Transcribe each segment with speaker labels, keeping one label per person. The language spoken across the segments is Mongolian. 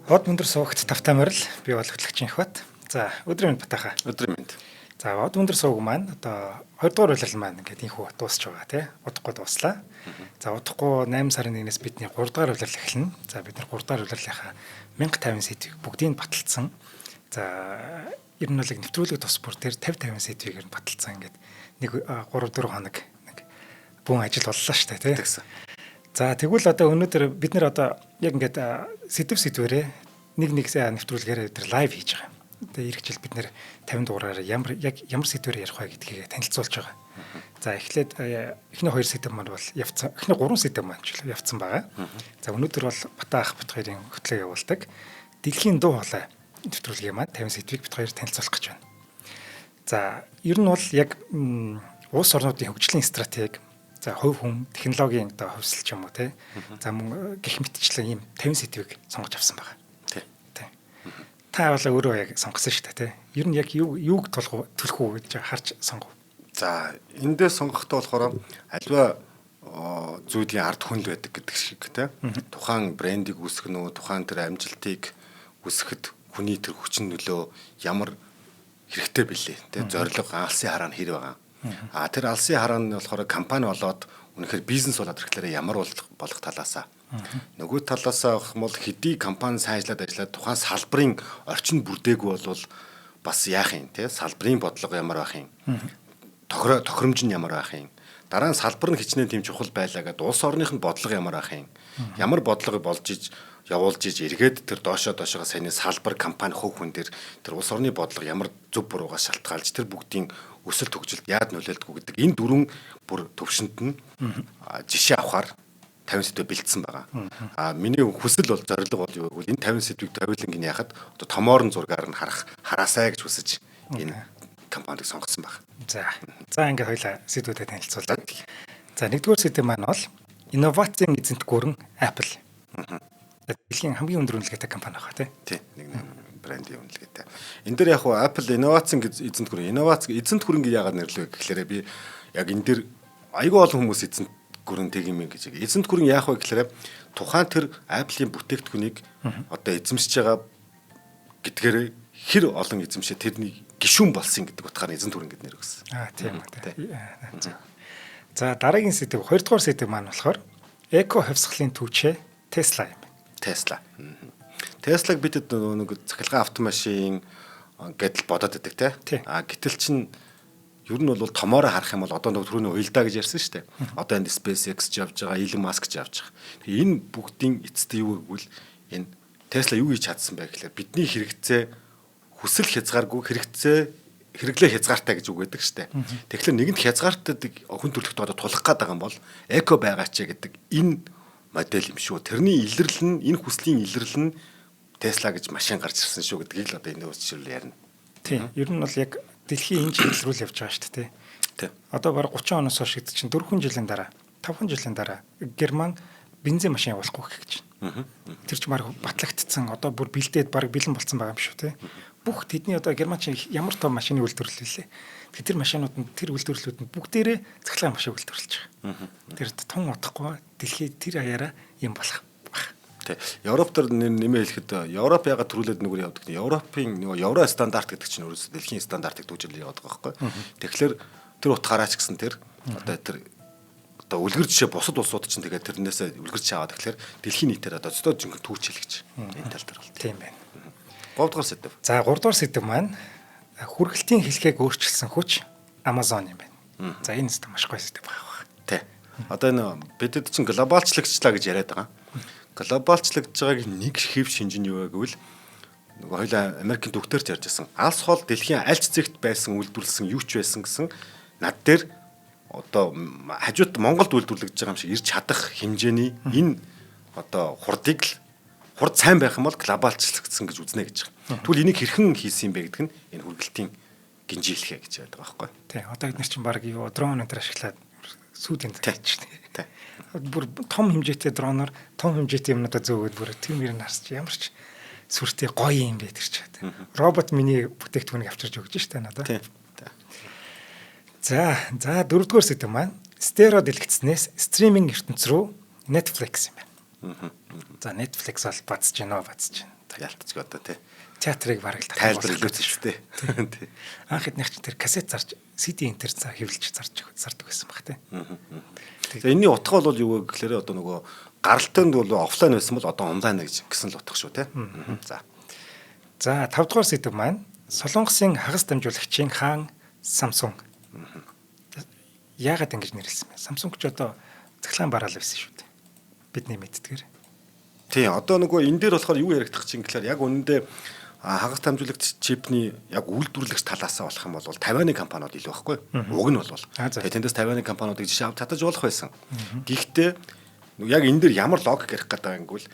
Speaker 1: Од өндөр суугт тавтай морил, би бол хөтлөгчийн Ихбат. За, өдрийн мэнд, Батаха.
Speaker 2: Өдрийн мэнд.
Speaker 1: За, од өндөр сууг маань одоо 2 дугаар улирал маань ингээд инхүү дуусч байгаа, тий. Удахгүй дууслаа. За, удахгүй 8 сарын 1-ээс бидний 3 дугаар улирал эхэлнэ. За, бид нар 3 дугаар улирлынхаа 1050 сэдвийг бүгдийг баталсан. За, ер нь бол нэвтрүүлэг тус бүр тэр 50 50 сэдвийг ер нь баталсан, ингээд нэг 3 4 хоног нэг бүүн ажил боллоо шүү дээ, тий.
Speaker 2: Тэгсэн.
Speaker 1: За, тэгвэл одоо өнөөдөр бид нар одоо яг ингээд сэдв сэдвэрээ нэг нэг нэвтрүүлгээр бид нар live хийж байгаа юм. Тэгээ ирэх жил бид нар 50 дугаараар ямар яг ямар сэдвээр ярих вэ гэдгийг танилцуулж байгаа. За, эхлээд эхний хоёр сэдв маань бол явцсан. Эхний гурван сэдв маань ч явцсан байгаа. За, өнөөдөр бол Бата ах бит хоёрын хөтлөө явуулдаг Дэлхийн дуу хоолой нэвтрүүлгийн маань 50 сэдвийг бит хоёр танилцуулах гэж байна. За, ер нь бол яг улс орнуудын хөгжлийн стратеги, за, хувь хүн, технологийн одоо хувьсэл ч юм уу, те. За, мөн гэх мэтчлэн ийм 50 сэдвийг сонгож авсан байгаа.
Speaker 2: Тий.
Speaker 1: Тий. Та бол өөрөө яг сонгосон шүү дээ, те. Ер нь яг юу юуг тулгуу төлхөө гэж харж сонгов?
Speaker 2: За, эндээс сонгохдоо болохоор альва зүйлийн ард хүн л байдаг гэдэг шиг, те. Тухайн брендийг үүсгэх нүү, тухайн тэр амжилтыг үүсгэхэд хүний тэр хүчин нөлөө ямар хэрэгтэй бэлээ, те. Зорилго, алсын хараа нь хэр байгаа. А тэр алсын хараа нь болохоор компани болоод үнэхээр бизнес болоод ирэхлээр ямар болох талаасаа. Нөгөө талаасаа авах юм бол хэдий компани сайн ажиллаад ажиллаад тухайн салбарын орчин бүрдээгүй бол бас яах юм, те, салбарын бодлого ямар байх юм, тохиромж нь ямар байх юм, дараа нь салбар нь хичнээн тийм чухал байлаа гэдээ улс орных нь бодлого ямар байх юм, ямар бодлогыг болж иж явуулж иж эргээд тэр доошоо доошоогоо саяны салбар, компани, хувь хүн дээр тэр улс орны бодлого ямар зөв буруугаас шалтгаалж тэр бүгдийн өсөлт хөгжилд яад нөлөөлдөг гэдэг энэ дөрвөн бүр төвшөнд нь жишээ авахар 50 сэдв бэлдсэн байгаа. А миний хүсэл бол, зорилго бол юу гэвэл энэ 50 сэдвийг тавиуланг нь яхад одоо томоорн зургаар нь харах хараасай гэж хүсэж энэ компаниг сонгосон байна.
Speaker 1: За. За, ингээд хоёлаа сэдвүүдэд танилцуулаад. За, нэгдүгээр сэдв маань бол инновацийн эзэнт гүрэн Apple. Дэлхийн хамгийн өндөр үнэлгээтэй компани байгаа, тий.
Speaker 2: Тий. Нэг брендийн үнэлгээтэй. Энэ дээр яг хуу Apple инновацийн эзэнт гүрэн, инновац эзэнт гүрэн гэж яагаад нэрлэв гэхлээрэ би яг энэ дээр айгүй олон хүмүүс эзэнт гүрэн тэг юм гэж. Эзэнт гүрэн яах вэ гэхлээрэ тухайн тэр Apple-ийн бүтээгдэхүүнийг одоо эзэмшиж байгаа гэдгээр хэр олон эзэмшээ тэрний гишүүн болсон гэдэг утгаар эзэнт гүрэн гэд нэр өгсөн.
Speaker 1: Аа, тийм үү. За, дараагийн сэдв, хоёрдугаар сэдв маань болохоор эко хувьсгалын түвшээ Tesla юм.
Speaker 2: Tesla. Теслаг бид нэг цахилгаан автомашин гэдэл бодоод байдаг, те. А гэтэл чин ер нь бол томоороо харах юм бол одоо нөгөө түрүүний уялдаа гэж ярьсан шүү дээ. Одоо энд SpaceX ч явж байгаа, Elon Musk ч явж байгаа. Тэгээ энэ бүгдийн эцэст юу гэвэл энэ Tesla юу хийж чадсан бэ гэхлээр бидний хэрэгцээ хүсэл хязгааргүй, хэрэгцээ хэрэглээ хязгаартай гэж үг байдаг шүү дээ. Тэгэхээр нэгэнт хязгаартай хүн төрөлхтөө одоо тулах гээд байгаа юм бол эко байгаач гэдэг энэ модель юм шүү. Тэрний илэрлэл нь, энэ хүслийн илэрлэл нь Tesla гэж машин гарч ирсэн шүү гэдгийг л одоо энэ жишээлбэл ярина.
Speaker 1: Тийм. Ер нь бол яг дэлхийн энэ чиглэл рүү л явж байгаа шүү дээ.
Speaker 2: Тийм.
Speaker 1: Одоо бараг 30 оноос хойш гэдэг чинь 4 жилийн дараа, 5 жилийн дараа Герман бензин машин явуулахгүй гэх гэж байна. Тэр чинь бараг батлагдцсан, одоо бүр бэлдээд бараг бэлэн болцсон байгаа юм шүү, тий. Бүх тэдний одоо Герман чинь ямар том машины үйлдвэрлэл лээ. Тэгэхээр тэр машинууд нь, тэр үйлдвэрлэлүүд нь бүгдээрээ цахилгаан машин үйлдвэрлэж байгаа. Тэр тун удахгүй дэлхий тэр хаяараа юм болох баг.
Speaker 2: Тий. Европ дээр нэмээ хэлэхэд Европ ягаад төрүүлээд нүгэр явдаг вэ? Европын нөгөө евро стандарт гэдэг чинь өөрөөсөө дэлхийн стандартыг түүжил яваад байгаа байхгүй. Тэгэхээр тэр утгаараа ч гэсэн тэр одоо тэр одоо үлгэр жишээ бусад улсууд чинь тэгээд тэрнээсээ үлгэр жишээ аваад, тэгэхээр дэлхийн нийтээр одоо өстөө жинхэнэ түүчил гэж энэ тал дээр бол.
Speaker 1: Тийм байна.
Speaker 2: 3 дугаар сэдв.
Speaker 1: За, 3 дугаар сэдв маань хүргэлтийн хэлхээг өөрчилсөн хүч Amazon юм байна. За, энэ сэдв маш гоё сэдв байх.
Speaker 2: Тий. Одоо энэ бидэд чинь глобалчлагчлаа гэж яриад байгаа. Глобалчлагдж байгааг нэг хэв шинж нь юу вэ гэвэл нөгөө хоёлаа Америкийн төгтөрч ярьж байсан. Алс хол дэлхийн аль ч зэгт байсан, үйлдвэрлэсэн юу ч байсан гэсэн над дээр одоо хажууд Монголд үйлдвэрлэгдэж байгаа юм шиг ирж чадах хэмжээний энэ одоо хурдыг л хурд сайн байх юм бол глобалчлагдсан гэж үзнэ гэж байгаа. Тэгвэл энийг хэрхэн хийсэн юм бэ гэдэг нь энэ хүргэлтийн гинжийлхэ гэж байдаг байхгүй.
Speaker 1: Тий. Одоо эдгээр чинь баг юу дрон энэ төр ашиглаад сүүдийн
Speaker 2: хийж
Speaker 1: байна. Бүр том хэмжээтэй дроноор том хэмжээтэй юмнуудаа зөөгөөд бүр тэр мөр нь харсч ямар ч сүртэй гоё юм бэ тэр чи. Робот миний бүтээгдэхүүнийг авчирч өгч штэ надад.
Speaker 2: Тий.
Speaker 1: За, за, дөрөвдүгээр сэдв маань стерео дэлгэцнээс стриминг ертөнц рүү Netflix юм байна. За, Netflix бол бацж гинөө, бацж гин.
Speaker 2: Ялтчиг одоо тий.
Speaker 1: Театрыг бараг л
Speaker 2: тайлбар илүү зэвчтэй.
Speaker 1: Тий. Анх эднийх чинь тэр кассет зарж CD энтер хэвлэж зарж зардаг байсан баг тий.
Speaker 2: За энэний утга бол юу вэ гэхээр одоо нөгөө гаралтанд бол офлайн байсан бол одоо онлайн гэж гэсэн л утга шүү тий. За.
Speaker 1: За 5 дугаар сэдэв маань Солонгосын хагас дамжуулагчийн хаан Samsung. Яагаад ингэж нэрлэсэн бэ? Samsung ч одоо цахилгаан бараал байсан шүү дээ. Бидний мэддгээр.
Speaker 2: Тий, одоо нөгөө энэ дээр болохоор юу яригдах чинь гэхээр яг үнэндээ хагас дамжуулагч чипний яг үйлдвэрлэгч талаасаа болох юм бол Тайваны компаниуд илүү байхгүй. Уг нь бол. Тэгээ тэндээс Тайваны компаниудыг жишээ авч чадаж болох байсан. Гэхдээ яг энэ дээр ямар логик ярих гэдэг юм гэвэл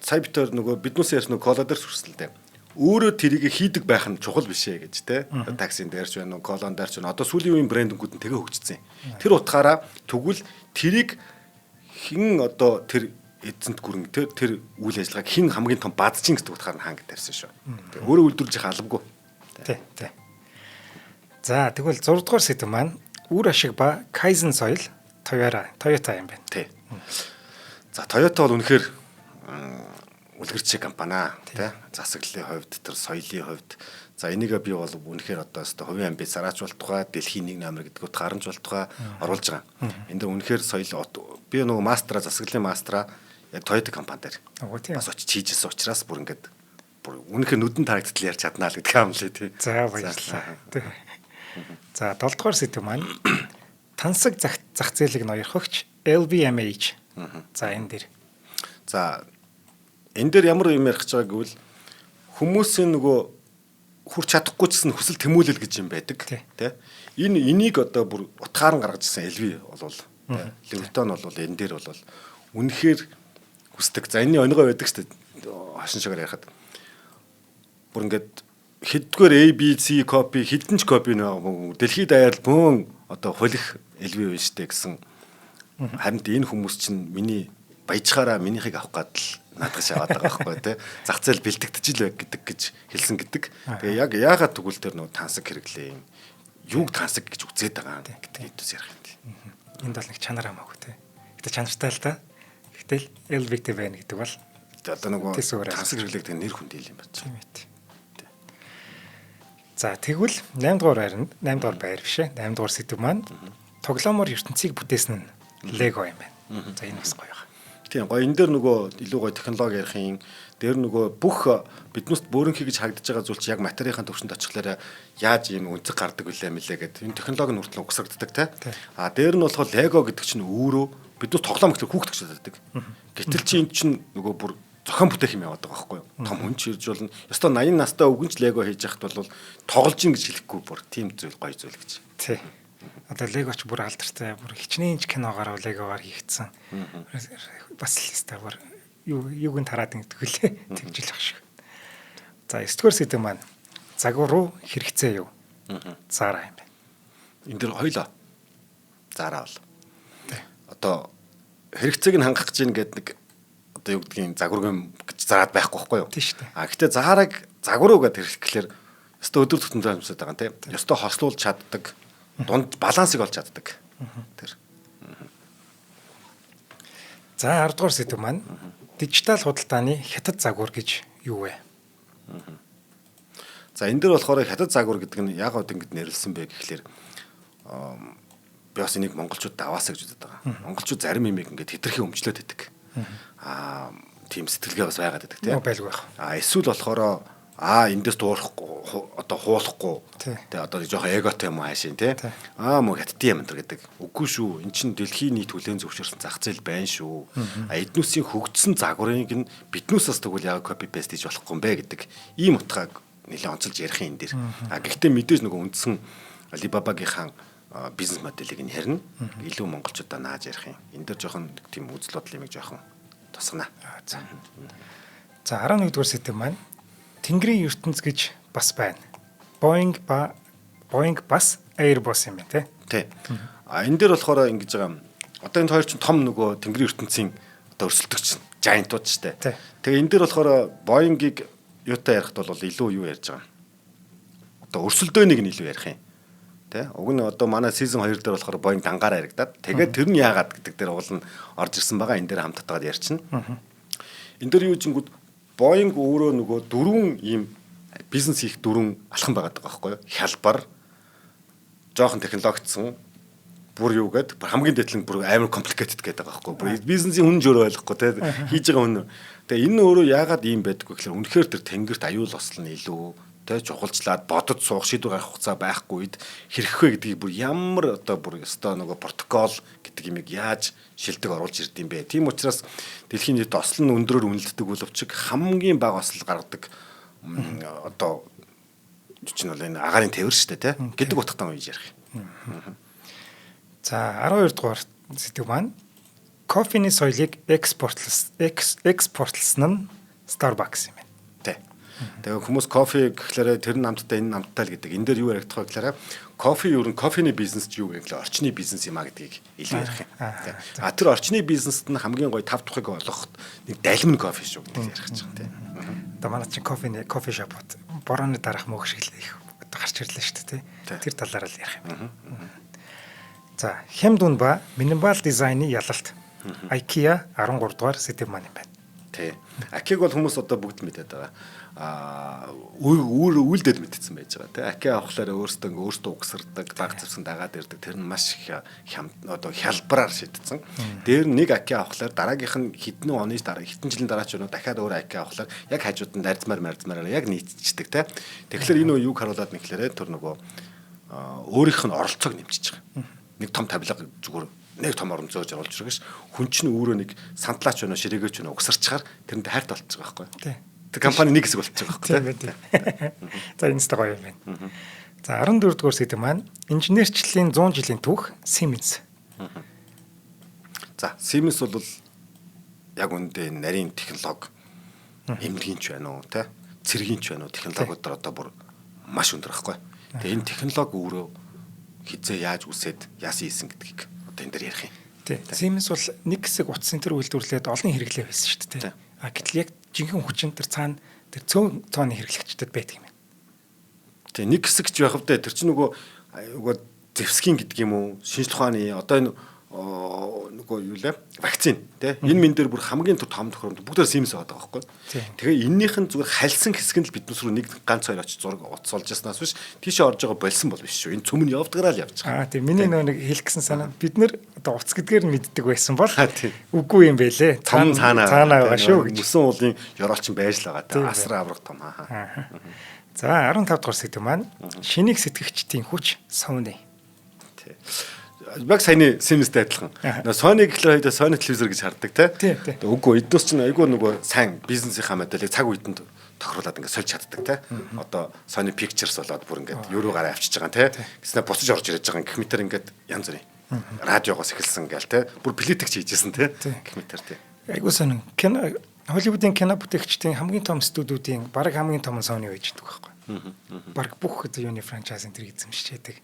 Speaker 2: сая бид нөгөө биднээс ярьсан нөгөө кола дээр сүрсэлтэй. Өөрөө тэрийг хийдэг байх нь чухал биш ээ гэж те. Таксин дээр ч байна уу, колон дээр ч байна. Одоо сүүлийн үеийн брэндингүүд нь тэгээ хөгжсөн. Тэр утгаараа тэгвэл тэрийг хэн одоо тэр эзэнт гүрэн тэр үйл ажиллагааг хэн хамгийн том бадчин гэдэг утгаар нь хаан гэж тавьсан шүү. Тэгээ өөрөө үйлдвэрлэж явах албагүй.
Speaker 1: Тий, тий. За тэгвэл 6 дугаар сэдэв маань үр ашиг ба Kaizen соёл Toyota юм байна.
Speaker 2: Тий. За Toyota бол үнэхээр үлгэрч компани аа тий. Засаглалын хувьд тэр соёлын хувьд за энийг би бол үнэхээр одоо өстой хувийн амбиц сараач болтугай дэлхийн нэг номер гэдэг утгаар нь болтугай оруулж байгаа. Энд дээр үнэхээр соёл би нөгөө мастера засаглалын мастера яг Toyota компани дээр бас очиж хийжсэн учраас бүр ингээд бүр үнэхээр нүдэн тарагдтал ярьж чаднаа л гэдэг юм лээ тий.
Speaker 1: За баярлалаа. За 7 дугаар сэдэв маань тансаг зах зээлийг ноёрхогч LVMH. За энэ дээр.
Speaker 2: За энэ дээр ямар юм ярих гэж байгаа гэвэл хүмүүсийн нөгөө хүрч чадахгүй ч гэсэн хүсэл тэмүүлэл гэж юм байдаг тий. Энэ энийг одоо бүр утгаар нь гаргаж ирсэн LV бол тий. Louis Vuitton бол энэ дээр бол үнэхээр хүсдэг. За энэний онигоо байдаг шүү дээ. Хошин шигээр ярихад бүр ингээд хэддүгээр A B C copy хэдэн ч copy нөө дэлхийд даяар бөөн одоо холих LV байна штэ гэсэн. Харин энэ хүмүүс чинь миний баяжхаараа минийхийг авах гад л наадах шаваад байгаа байхгүй тий. Зах зээл бэлтгэж л байг гэдэг гэж хэлсэн гэдэг. Тэгээ яг яагаад тэгвэл тэр нөө тансаг хэрэглээ юм. Юуг тансаг гэж үзээд байгаа юм гэдэг хэдүүс ярих юм.
Speaker 1: Энд бол нэг чанар хамаагүй тий. Гэтэ чанартай л та. Гэтэл LV-тэй байна гэдэг бол
Speaker 2: одоо нөгөө тансаг хэрэглээ гэдэг нэр хүнд хэл юм байна.
Speaker 1: Тийм ээ. За тэгвэл 8 дугаар байранд 8 дугаар байр биш ээ. 8 дугаар сэдэв маань тоглоомоор ертөнцийг бүтээсэн нь Lego юм байна. За энэ бас гоё байна.
Speaker 2: Тийм гоё. Энэ дээр нөгөө илүү гоё технологи ярих юм. Дээр нөгөө бүх биднүүст бөөрөнхий гэж харагдаж байгаа зүйл чи яг материалын төвшөнд очихлаараа яаж ийм өнцөг гардаг вүлээ мэлээ гэдэг. Энэ технологи нь хүртэл угсрагддаг те. А дээр нь болохоор Lego гэдэг чинь өөрөө биднүүст тоглоом гэхэлэр хүүхд гэж боддог. Гэтэл чи эн чинь нөгөө бүр зохион бүтээх юм яваад байгаа байхгүй юу? Том хүн ч ирж болно. Ёстой 80 настай өвгөн ч Lego хийж яхад бол тоглож ин гэж хэлэхгүй бүр тийм зүйл гоё зүйл гэж.
Speaker 1: Тий. Одоо Lego ч бүр алдартай бүр хичнээн ч киногоор Lego-гаар хийгдсэн. Бас л өстой бүр юуг нь тараад ингэдэг лээ. Тэгжил ах шиг. За 9 дугаар сэдэв маань загвар руу хэрэгцээ юу? Зара юм байна.
Speaker 2: Энэ дэр хоёлоо. Зара бол. Одоо хэрэгцээг нь хангах гэж ин гэдэг нэг одоо юу гэдгийг загваргүй гэж зараад байхгүй байхгүй юу?
Speaker 1: Тийм шүү дээ.
Speaker 2: А гэтээ зараг загвар уу гэдээ хэрэглэхээр өстө өдөр тутамдаа юмсаад байгаа юм тийм. Ёстой хослуулж чаддаг. Дунд балансыг олж чаддаг. Тэр.
Speaker 1: За 10 дугаар сэдэв маань дижитал худалдааны хятад загвар гэж юу вэ?
Speaker 2: За энэ дээр болохоор хятад загвар гэдэг нь яг од ингэж нэрлсэн бэ гэхлээр би бас энийг монголчуудад аваасаа гэж үздэг байгаа. Монголчууд зарим юмыг ингээд хэтэрхий өмчлөөд байдаг. Аа тийм сэтгэлгээ бас байгаад байдаг тийм.
Speaker 1: Байлгүй байх.
Speaker 2: Аа эсвэл болохоор эндээс дуурахгүй одоо хуулахгүй тий одоо жоохон эготой юм аашин тий. Аа мөн хятадын юм энэ гэдэг. Үгүй шүү. Эн чинь дэлхийн нийт хүлээн зөвшөөрсөн зах зээл байна шүү. А эднүсийн хөгжсөн загварыг нь биднүүс бас тэгвэл яг копи пейст хийж болохгүй юм бэ гэдэг ийм утгааг нэлээд онцолж ярих юм энэ дэр. А гэхдээ мэдээж нөгөө үндсэн Alibaba-гийнхаа бизнес моделийг нь ярина. Илүү монголчуудаа нааж ярих юм. Энэ дэр жоохон тийм үзэл бодол юмыг жоохон тусгана.
Speaker 1: За. За 11 дугаар сэдэв маань Тэнгэрийн ертөнц гэж бас байна. Boeing бас Airbus юм байна тий.
Speaker 2: Тий. А энэ дээр болохоор ингэж байгаа юм. Одоо энэ хоёр чинь том нөгөө Тэнгэрийн ертөнцийн одоо өрсөлдөгч giant-ууд шүү дээ. Тэгээ энэ дээр болохоор Boeing-ийг юутай ярихад бол илүү юу ярьж байгаа юм. Одоо өрсөлдөөнийг нь илүү ярих юм. Тэ? Уг нь одоо манай season 2 дээр болохоор Boeing дангаараа яригадаад тэгээд тэр нь яагаад гэдэг дээр уул нь орж ирсэн байгаа. Энэ дээр хамт татгаад ярьчихна. Энэ дээр юу жингүүд Boeing өөрөө нөгөө дөрвөн ийм бизнес хийх дөрвөн алхам байгаад байгаа байхгүй юу? Хялбар, жоохон технологичсон, бүр юу гээд хамгийн дээд нь бүр амар complicated гэдэг байгаа байхгүй юу? Бүр бизнесийн хүн жөрөө ойлгохгүй те хийж байгаа хүн. Тэгээ энэ өөрөө яагаад ийм байдаггүй гэхээр үнэхээр тэр тэнгэрт аюул осол нь илүү те чухалчлаад бодод суух шийдвэр гаргах хугацаа байхгүй үед хэрэг вэ гэдгийг бүр ямар одоо бүр ёстой нөгөө протокол гэдэг юмыг яаж шилдэг оруулж ирд юм бэ? Тийм учраас дэлхийн нийт осол нь өндрөөр үнэлдэг боловч хамгийн бага осол гаргадаг одоо чинь бол энэ агаарын тээвэр шүү дээ, тэ гэдэг утгатай үеж ярих юм.
Speaker 1: За, 12 дугаар сэдэв маань кофений соёлыг экспортлсон нь Starbucks юм байна.
Speaker 2: Тэ. Тэгээ хүмүүс кофе гэхлээрээ тэр нь амттай, энэ нь амттай л гэдэг. Энэ дээр юу яригдах вэ гэхлээрээ кофе юу н кофений бизнес ч юу гэхлээр орчны бизнес юм а гэдгийг илүү ярих юм. А тэр орчны бизнест нь хамгийн гоё тав тухыг олгоход нэг далимн кофе шүү гэдгийг ярих гэж байгаа тийм.
Speaker 1: Одоо манай чинь кофений coffee shop ууд борооны дараах мөг шиг л их одоо гарч ирлээ шүү дээ, тий. Тэр талаар л ярих юм. За, хямд үн ба minimal дизайны ялалт. IKEA 13 дугаар сэдэв маань юм байна.
Speaker 2: Тий. IKEA-г бол хүмүүс одоо бүгд мэдээд байгаа. Аа, үр үйлдэл мэдсэн байж байгаа тий. IKEA авахлаар өөртөө ингээ өөртөө угсардаг, баг зэвсэн дагаад ирдэг. Тэр нь маш их хямд одоо хялбараар шийдсэн. Дээр нь нэг IKEA авахлаар дараагийнх нь хэдэн оны дараа, хэдэн жилийн дараа ч өнөө дахиад өөр IKEA авахлаар яг хажууд нь нарзмаар марзмаараа яг нийцчихдэг тий. Тэгэхээр энэ үе юг харуулад нэхлээрээ тэр нөгөө өөрийнх нь оролцоог нэмчихэж байгаа. Нэг том тавилга зүгээр нэг том орон зөөж оруулж ирэх ш. Хүн чинь өөрөө нэг сантлаач өнөө ширээгээч өнөө угсарчаар тэрэнд хайрт болчихж байгаа байхгүй. Тэр компани нэг хэсэг болчихж байгаа байхгүй.
Speaker 1: Тийм. За, энэ ч гоё юм байна. За, 14 дугаар сэдэв маань инженерчлэлийн 100 жилийн түүх Siemens.
Speaker 2: За, Siemens бол яг үүндээ нарийн технологи эмнэлгийн ч байна уу те цэргийн ч байна уу технологиуд одоо бүр маш өндөр байхгүй. Тэгээ энэ технологи өөрөө хизээ яаж үсээд яасан хийсэн гэдгийг одоо энэ дээр ярих юм.
Speaker 1: Тий. Siemens бол нэг хэсэг утас энэ төр үйлдвэрлээд олон хэрэглээ байсан шүү дээ. А гэтэл яг жинхэнэ хүчин тэр цаана тэр цөөн цооны хэрэглэгчдэд байдаг юм байна.
Speaker 2: Тий, нэг хэсэг ч байх вдэ тэр чинь нөгөө зэвсгийн гэдэг юм уу шинжлэх ухааны одоо энэ нөгөө юу лээ вакцин тий энэ мэн дээр бүр хамгийн том тохиромж бүгдээр Siemens байгаа байхгүй. Тэгээ эннийх нь зүгээр хальсан хэсэг нь л биднес рүү нэг ганц хоёр очиж зураг утас олж яснаас биш тийшээ орж байгаа болсон бол биш шүү. Энэ цөм нь явдгараа л явж
Speaker 1: байгаа. Аа тий, миний нөгөө нэг хэлэх гэсэн санаа бид нэр одоо утас гэдгээр нь мэддэг байсан бол үгүй юм бэлээ.
Speaker 2: Том цаанаа
Speaker 1: цаанаа байгаа шүү гэж.
Speaker 2: Мөсөн уулын ёроолчин байж л байгаа тий. Асар авраг том хаа.
Speaker 1: За, 15 дугаар сэдэв маань шинийг сэтгэгчдийн хүч Sony.
Speaker 2: Тий. Яг саяны Siemens-тэй адилхан. Нөгөө Sony гэхлээр хоёул Sony телевизэр гэж хардаг тий. Үгүй эднээс чинь айгүй нөгөө сайн бизнесийнхаа моделийг цаг үед нь тохируулаад ингээд сольж чаддаг тий. Одоо Sony Pictures болоод бүр ингээд юу руу гараа авчиж байгаа тий. Гэснээр буцаж орж ирэж байгаа гэх мэтэр ингээд янз бүрийн радиогоос эхэлсэн гээл тий. Бүр политик хийжсэн тий. Гэх мэтэр тий.
Speaker 1: Айгүй сонин. Кино Холливуудын кино бүтээгчдийн хамгийн том студиудын бараг хамгийн том нь Sony байж байгаа байхгүй. Бараг бүх юуны франчайз энэ төр эзэмшиж яадаг.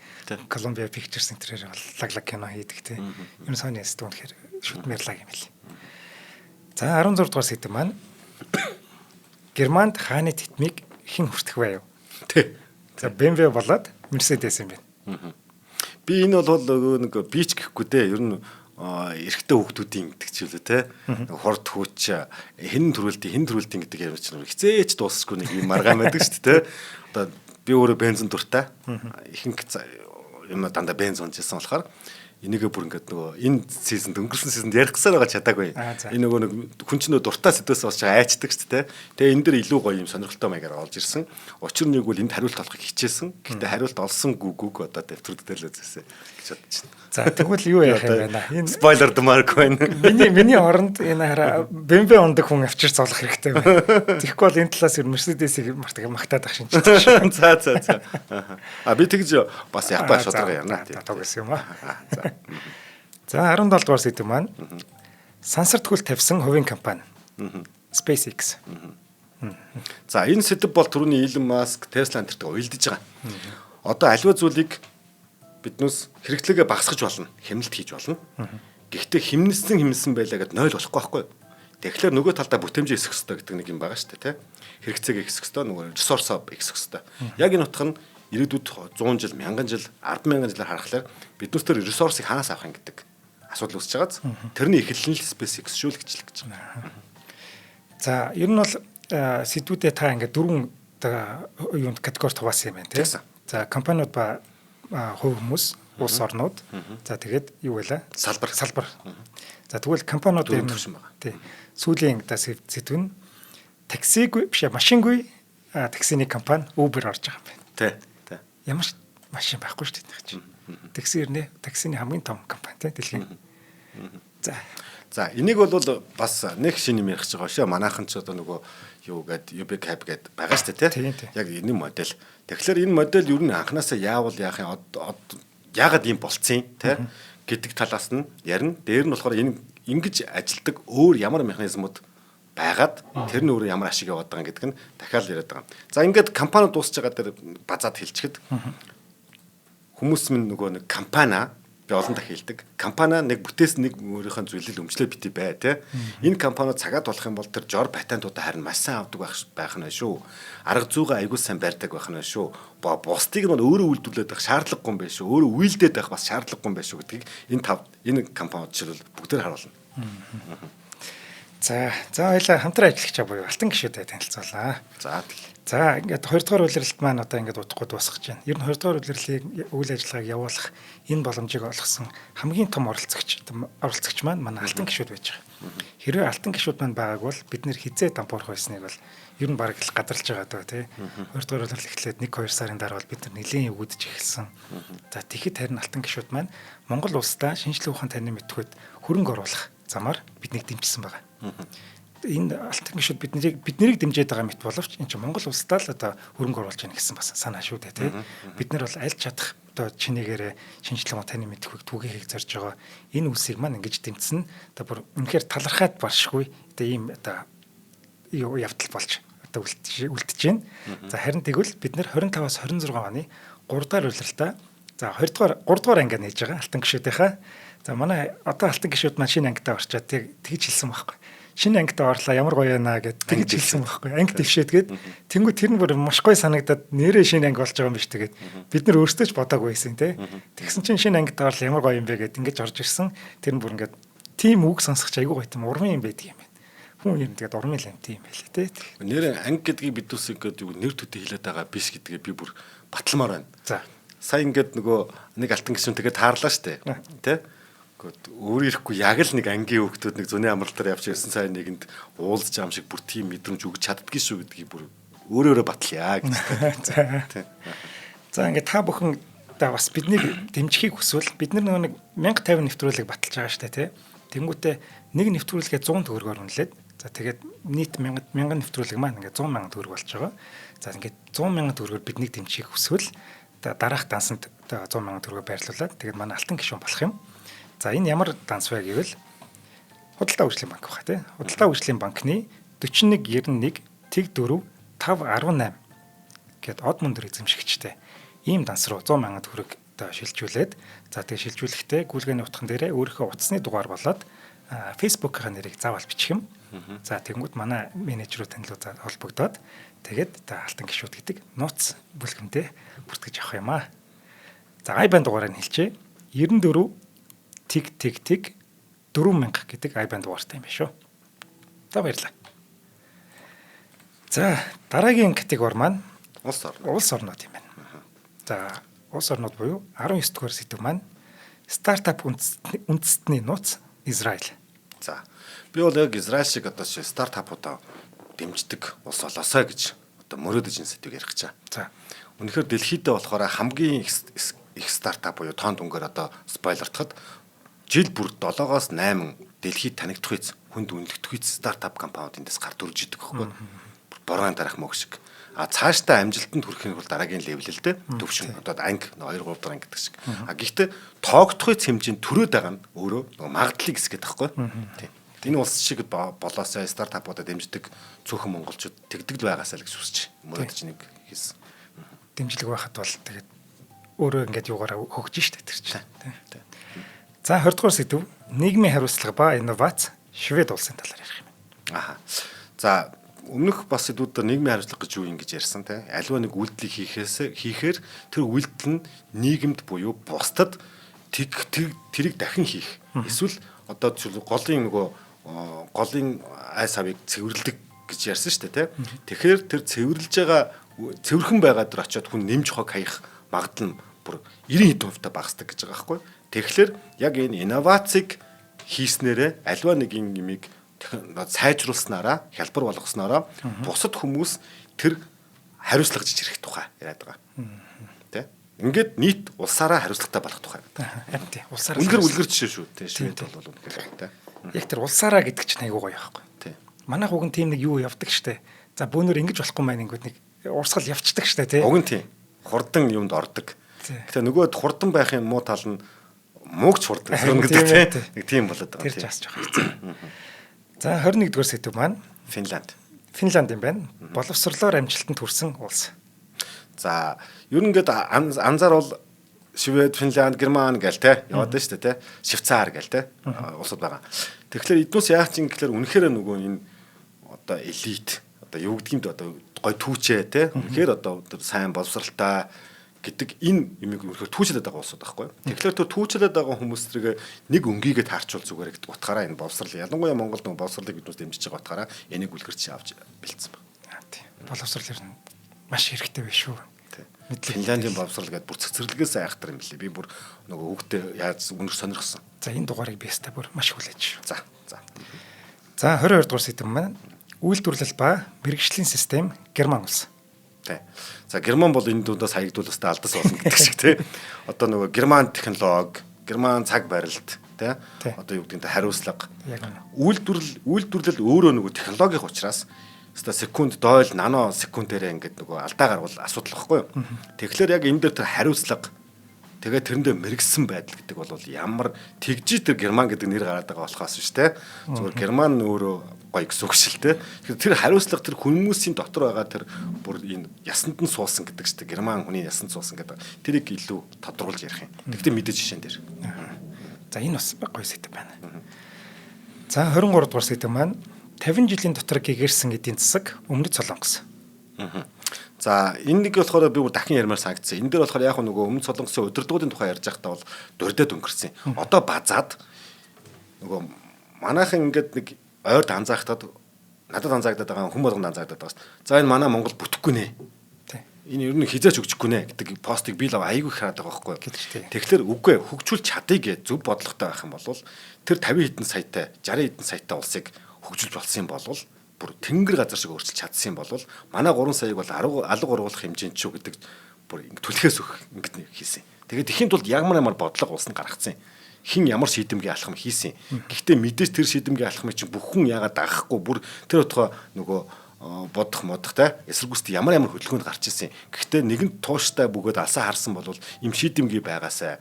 Speaker 1: Columbia Pictures энэ төрөөр бол лаг кино хийдэг тий. Ер нь Sony студи үнэхээр шүтмээр лаг юм лээ. За, 16 дугаар сэдэв маань Германд хааны тэтмийг хэн хүртэх вэ?
Speaker 2: Тий.
Speaker 1: За, BMW болоод Mercedes юм байна.
Speaker 2: Би энэ бол нэг бич гэхгүй дээ. Ер нь эрэгтэй хүүхдүүдийн гэдэг ч үлээ те. Хурд хүч хэн төрүүлтийн гэдэг юм чинь хизээч дуусахгүй нэг юм маргаан байдаг шүү дээ те. Одоо би өөрөө бензин дуртай. Ихэнх юм дандаа бенз унжсэн болохоор энийгээ бүр ингээд нөгөө энэ season д өнгөрсөн season д ярих гэсэн байгаа чадаагүй. Энэ нөгөө нэг хүн чинь дуртай сэдвээс болж байгаа айчдаг шүү дээ. Тэгээ энэ дэр илүү гоё юм сонирхолтой маягаар олж ирсэн. Учир нь юу бол энд хариулт олохыг хичээсэн. Гэхдээ хариулт олсон гүгүг одоо дэвтрүүд дээр л үзээсэй гэж бодож байна.
Speaker 1: За, тэгвэл юу ярих юм байна?
Speaker 2: Энэ спойлер дмарк байна.
Speaker 1: Миний оронд энэ хараа BMW ундаг хүн авчир золох хэрэгтэй байна. Тэгэхгүй бол энэ талаас Mercedes-ийг магтаад ах шинж.
Speaker 2: За за за. А би тэгж бас яг ба шударга явна.
Speaker 1: Тогсон юм аа. За. За, 17 дугаар сэдэв маань сансар тгүл тавьсан хувийн компани SpaceX.
Speaker 2: За, энэ сэдэв бол түрүүний Elon Musk, Tesla энтертэй уялдаж байгаа. Одоо аливаа зүйлийг биднээс хэрэгтлээгээ багасгаж болно, хэмнэлт хийж болно. Гэхдээ хэмнэсэн байлаа гэд 0 болохгүй байхгүй. Тэгэхээр нөгөө талдаа бүтээмжээ өсгөх ёстой гэдэг нэг юм байгаа шүү дээ, тэ. Хэрэгцээгээ өсгөх ёстой, нөгөө ресурсоо өсгөх ёстой. Яг энэ утга нь ирээдүйд 100 жил, 1000 жил, 100000 жилээр харахлаар биднээс тэр ресурсыг хаанаас авах юм гэдэг асуудал үүсэж байгааз. Тэрний эхлэл нь л SpaceX шүү л гэж хэлэх гэж байгаа.
Speaker 1: За, ер нь бол Сэдвүүдээ та ингээд дөрвөн юунд категорид хуваасан юм байна, тийм. За, компаниуд ба хувь хүмүүс, улс орнууд. За, тэгээд юу вэ?
Speaker 2: Салбар.
Speaker 1: Салбар. За, тэгвэл компаниуд
Speaker 2: дөрвөн төвшин байгаа.
Speaker 1: Тий. Сүүлийн одоо сэдв нь таксигүй биш, машингүй таксины компани Uber орж байгаа юм байна.
Speaker 2: Тий. Тий.
Speaker 1: Ямар ч машин байхгүй шүү дээ чинь. Такси ирнэ. Таксины хамгийн том компани, тий, дэлхийн. За.
Speaker 2: За, энийг бол бас нэг шинэ юм ярих гэж байгаа шүү. Манайхан ч одоо нөгөө юу гээд UB Cab гээд байгаа шүү дээ, тий. Яг энэ модель. Тэгэхээр энэ модель ер нь анханасаа яавал яах юм, яагаад ийм болцсон, тий, гэдэг талаас нь ярина. Дээр нь болохоор энэ ингэж ажилдаг өөр ямар механизмууд байгаад тэр нь өөрөө ямар ашиг яваад байгаа гэдэг нь дахиад яриад байгаа. За, ингээд компаниуд дуусч байгаа дээр базаад хэлчихэд хүмүүс минь нөгөө нэг компани, би олон дахин хэлдэг. Компани нэг бүтээс нэг өөрийнхөө зүйлийг өмчлөө бити бай, тэ. Энэ компаниуд цагаад болох юм бол тэр жор патентуудаа харин маш сайн авдаг байх нь шүү. Арга зүйгээ аягүй сайн барьдаг байх нь шүү. Бусдыг нь бол өөрөө үйлдвэрлээд байх шаардлагагүй юм байна шүү. Өөрөө үйлдээд байх бас шаардлагагүй юм байна шүү гэдгийг энэ тав энэ компаниуд жишээлбэл бүгдээр харуулна.
Speaker 1: За, за, баялаа, хамтран ажиллагчаа буюу алтан гишүүдээ танилцуулаа.
Speaker 2: За.
Speaker 1: За, ингээд 2 дугаар улирлалт маань одоо ингээд удахгүй дуусгах гэж байна. Ер нь 2 дугаар улирлыг үйл ажиллагааг явуулах энэ боломжийг олгосон хамгийн том оролцогч маань манай алтан гишүүд байж байгаа. Хэрвээ алтан гишүүд маань байгааг бол бид нэр хизээ дампуурах байсныг бол ер нь бараг л гадарлаж байгаа даа, тий. 2 дугаар улирал эхлээд 1 2 сарын дараа бол бид нар нэлээд өгдөж эхэлсэн. За, тэгэхэд харин алтан гишүүд маань Монгол улсдаа шинжлэх ухаан таних мэдхүйд хөрөнгө оруулах замаар биднийг дэмжсэн байгаа. Энэ алтан гишүүд биднийг дэмжиж байгаа мэт боловч энэ чинь Монгол улсдаа л одоо хөрөнгө оруулж яах гэсэн бас санаа шүү дээ, тий. Бид нар бол аль чадах одоо чинээгээрээ шинжлэх ухаан таны мэдхүйг түгээхийг зорж байгаа. Энэ үсийг маань ингэж дэмжсэн. Одоо бүр үнэхээр талархаад баршгүй одоо ийм одоо юу явдал болж одоо үлдэж байна. За, харин тэгвэл бид нар 25-аас 26 оны 3 дахь улиралдаа, за, 2 дугаар 3 дугаар анги нээж байгаа алтан гишүүдийнхаа. За, манай одоо алтан гишүүд маань шинэ ангидаа орчоод тэгж хэлсэн байхгүй. Шинэ ангидаа орлоо, ямар гоё байна гэд тэгж хэлсэн байхгүй. Анги дэвшээд гээд тэнгуү тэр нь бүр маш гоё санагдаад нэрээ шинэ анги болж байгаа юм биш, тэгээд бид нар өөрсдөө ч бодоагүй байсан, тий. Тэгсэн чинь шинэ ангидаа орлоо, ямар гоё юм бэ гэд ингэж орж ирсэн. Тэр нь бүр ингээд тийм үг сонсох ч айгүй гоё тийм урмын юм байдаг юм байна. Хүн юм тэгээд урмын л юм тийм байлээ, тий.
Speaker 2: Нэр анги гэдгийг бид үс ингээд юу нэр төдий хэлээд байгаа биш гэдгээ би бүр батламаар байна.
Speaker 1: За.
Speaker 2: Сая ингээд нөгөө нэг алтан гишүүн тэгээд таарлаа штэ. Тэ? Өөр ирэхгүй яг л нэг ангийн хүүхдүүд нэг зуны амралтаар явж ирсэн сайн нэгэнд уулзж байгаа юм шиг бүр тийм мэдрэмж өгч чаддгүй шүү гэдгийг бүр өөрөөрөө батлая гэж.
Speaker 1: За. За, ингээд та бүхэн та бас биднийг дэмжихийг хүсвэл бид нар нөгөө нэг 1050 нэвтрүүлэг баталж байгаа штэ, тий. Тэнгүүтээ нэг нэвтрүүлгээ 100 төгрөгөөр үнэлээд, за, тэгээд нийт 1000 1000 нэвтрүүлэг маань ингээд 100 мянган төгрөг болж байгаа. За, ингээд 100 мянган төгрөгөөр биднийг дэмжихийг хүсвэл дараах дансанд 100 мянган төгрөгөөр байрлуулад тэгээд манай алтан гишүүн болох юм. За, энэ ямар данс вэ гэвэл Худалдаа хөгжлийн банк баха, тий. Худалдаа хөгжлийн банкны 41 91 тэг 4 518 гээд од мөндөр эзэмшигчтэй ийм данс руу 100 мянган төгрөг одоо шилжүүлээд, за, тэгээ шилжүүлэхдээ гүйлгээний утган дээрээ өөрийнхөө утасны дугаар болоод Facebook-ийн нэрийг заавал бичих юм. За, тэгэнгүүт манай менежерүүд танилуд холбогдоод тэгээд одоо алтан гишүүд гэдэг нууц бүлгэмдээ бүртгэж авах юм аа. За, IBAN дугаарыг нь хэлчихье. 94 тэг тэг тэг 4000 гэдэг IBAN дугаартай юм байна шүү. За, баярлалаа. За, дараагийн категори маань
Speaker 2: улс орнууд.
Speaker 1: Улс орнууд юм байна. За, улс орнууд буюу 19 дугаар сэдэв маань стартап үндэстний нууц Израиль.
Speaker 2: За, би бол яг Израиль шиг одоо стартапуудаа дэмждэг улс болоосой гэж одоо мөрөөдөж энэ сэдвийг ярих гэж байна.
Speaker 1: За.
Speaker 2: Үнэхээр дэлхийдээ болохоор хамгийн их стартап буюу тоон дүнгээр одоо спойлертоход жил бүр 7-оос 8 дэлхийд танигдах үз, хүнд үнэлэгдэх үз стартап компаниуд эндээс гард үрж идэг байхгүй. Боргоон дарах мөг шиг. А цаашдаа амжилтанд хүрэхин бол дараагийн level л дээ. Төвшин одоо анги 2 3 дахь анги гэдэг шиг. А гэхдээ тоогдох хэмжээнд төрөөд байгаа нь өөрөө нөгөө магадлалыг эсгээд байхгүй. Тийм. Энэ улс шиг болоосаа стартапуудад дэмждэг цөөхөн монголчууд тэгдэг л байгаасаа л гэж хүсэж мөрөөдөж нэг хийсэн.
Speaker 1: Дэмжлэг байхад бол тэгээд өөрөө ингээд юугаараа хөгжин штэ тэр чинь. Тийм. За, 20 дугаар сэдэв нийгмийн хариуцлага ба инновац Швед улсын талаар ярих юм.
Speaker 2: Аха. За, өмнөх бас сэдвүүдээр нийгмийн хариуцлага гэж юу юм гэж ярьсан, те. Аливаа нэг үйлдэлийг хийхээр тэр үйлдэл нь нийгэмд буюу бусдад тэрийг дахин хийх. Эсвэл одоо голын нөгөө голын ай савыг цэвэрлдэг гэж ярьсан шүү дээ, тэ. Тэгэхээр тэр цэвэрлж байгаа цэвэрхэн байгаа дээр очиод хүн нэмж хог хаях магадлал нь бүр 90 хэдэн хувьтай багасдаг гэж байгаа байхгүй. Тэгэхээр яг энэ инновацийг хийснээрээ альва нэг юмыг сайжруулснараа, хялбар болгоснороо бусад хүмүүс тэр хариуцлага жиж ирэх тухай яриад байгаа. Тэ? Ингээд нийт улсаараа хариуцлагатай болох тухай.
Speaker 1: Харин тий. Улсаараа.
Speaker 2: Үнэхээр үлгэр жишээ шүү. Тэ, Швед бол үнэхээр тэ.
Speaker 1: Яг тэр улсаараа гэдэг чинь айгуу гоё байхгүй.
Speaker 2: Тий.
Speaker 1: Манайх уг нь тийм нэг юу явдаг штэ. За бөөнөр ингэж болохгүй маань ингэдэг нэг урсгал явцдаг штэ тий.
Speaker 2: Уг нь тий. Хурдан юмд ордог. Гэтэ нөгөө хурдан байхын муу тал нь муугч хурдан сөрнө гэдэг тий. Нэг тийм болоод байгаа.
Speaker 1: Тэр ч бас жоох хэцүү. За 21 дугаар сэдэв маань
Speaker 2: Финланд.
Speaker 1: Финланд юм байна. Боловсрлоор амжилтанд хүрсэн улс.
Speaker 2: За ер нь ингээд анзаарвал Швед, Финланд, Герман гээл те яваад байна шүү дээ те. Швейцар гээл те улсууд байгаа. Тэгэхээр эднүс яах чинь гэхээр үнэхээр нөгөө энэ одоо элит одоо юу гэдгийг нь одоо гой түүчээ те. Үнэхээр одоо сайн боловсралтай гэдэг энэ юмыг үнэхээр түүчлээд байгаа улсууд байхгүй. Тэгэхээр тэр түүчлээд байгаа хүмүүс тэргээ нэг өнгийгээ таарчвал зүгээр гэдэг утгаараа энэ боловсрал ялангуяа Монголд нөгөө боловсролыг биднээс дэмжиж байгаа утгаараа энийг үлгэрч авч бэлдсэн байна.
Speaker 1: Тийм. Боловсрал ер нь маш хэрэгтэй биш үү?
Speaker 2: Финляндийн боловсрал гэдэг бүр цэцэрлэгээс айхтар юм лээ. Би бүр нөгөө хүүхдээ яаж үнэр сонирхсон.
Speaker 1: За энэ дугаарыг би өстой бүр маш хүлээж.
Speaker 2: За. За.
Speaker 1: За 22 дугаар сэдэв маань үйлдвэрлэл ба мэргэжлийн систем Герман улс.
Speaker 2: Тэ. За Герман бол энэ дундаас хаягдвал өстой алдас болно гэдэг шиг тий. Одоо нөгөө герман технологи, герман цаг барилт тий. Одоо юу гэдэг нь хариуцлага. Үйлдвэрлэл өөрөө нөгөө технологийн учраас өстой секунд дойл нано секундээрээ ингээд нөгөө алдаа гарвал асуудал багхгүй юу. Тэгэхээр яг энэ дээр тэр хариуцлага тэгээ тэрэндээ мэрэгсэн байдал гэдэг бол ямар тэгжи тэр герман гэдэг нэр гараад байгаа болохоос биш те. Зүгээр герман өөрөө гоё гэсэн үг шил те. Тэгэхээр тэр хариуцлага тэр хүмүүсийн дотор байгаа тэр бүр энэ ясанд нь суусан гэдэг чинь герман хүний ясанд суусан гэдэг тэрийг илүү тодруулж ярих юм. Тэгтээ мэдээж жишээн дээр.
Speaker 1: За энэ бас гоё сэдэв байна. За 23 дугаар сэдэв маань 50 жилийн дотор гэгэрсэн эдийн засаг Өмнөд Солонгос.
Speaker 2: За энэ нэг болохоор би бүр дахин ярмаар санагдсан. Энэ дээр болохоор яг нөгөө Өмнөд Солонгосын удирдлагуудын тухай ярьж байхдаа бол дурдаад өнгөрсөн. Одоо базаад нөгөө манайхан ингээд нэг ойрд анзаахтад надад анзаагдаад байгаа хүн болгонд анзаагдаад байгаа шүү. За энэ манай Монгол бүтэхгүй нэ. Энэ ер нь хизээч хөгжихгүй нэ гэдэг постыг би л айгүй их хараад байгаа байхгүй. Тэгэхээр үгүй хөгжүүлж чадъя гэж зөв бодлоготой байх юм бол тэр 50 хэдэн саятай 60 хэдэн саятай улсыг хөгжүүлж болсон юм бол бүр тэнгэр газар шиг өөрчилж чадсан юм бол манай 3 саяыг бол алга ургуулах хэмжээнд шүү гэдэг бүр ингэ түлхээс өгөх ингэд нэг хийсэн. Тэгээд ихийн тулд ямар ямар бодлого улс нь гаргацсан. Хин ямар шийдэмгийн алхам хийсэн. Гэхдээ мэдээж тэр шийдэмгийн алхмыг чинь бүх хүн яагаад дагахгүй бүр тэр утгаа нөгөө бодох модох те эсэргүүцэл ямар ямар хөдөлгөөнд гарч ирсэн. Гэхдээ нэгэнт тууштай бөгөөд алсаа харсан бол им шийдэмгий байгаасай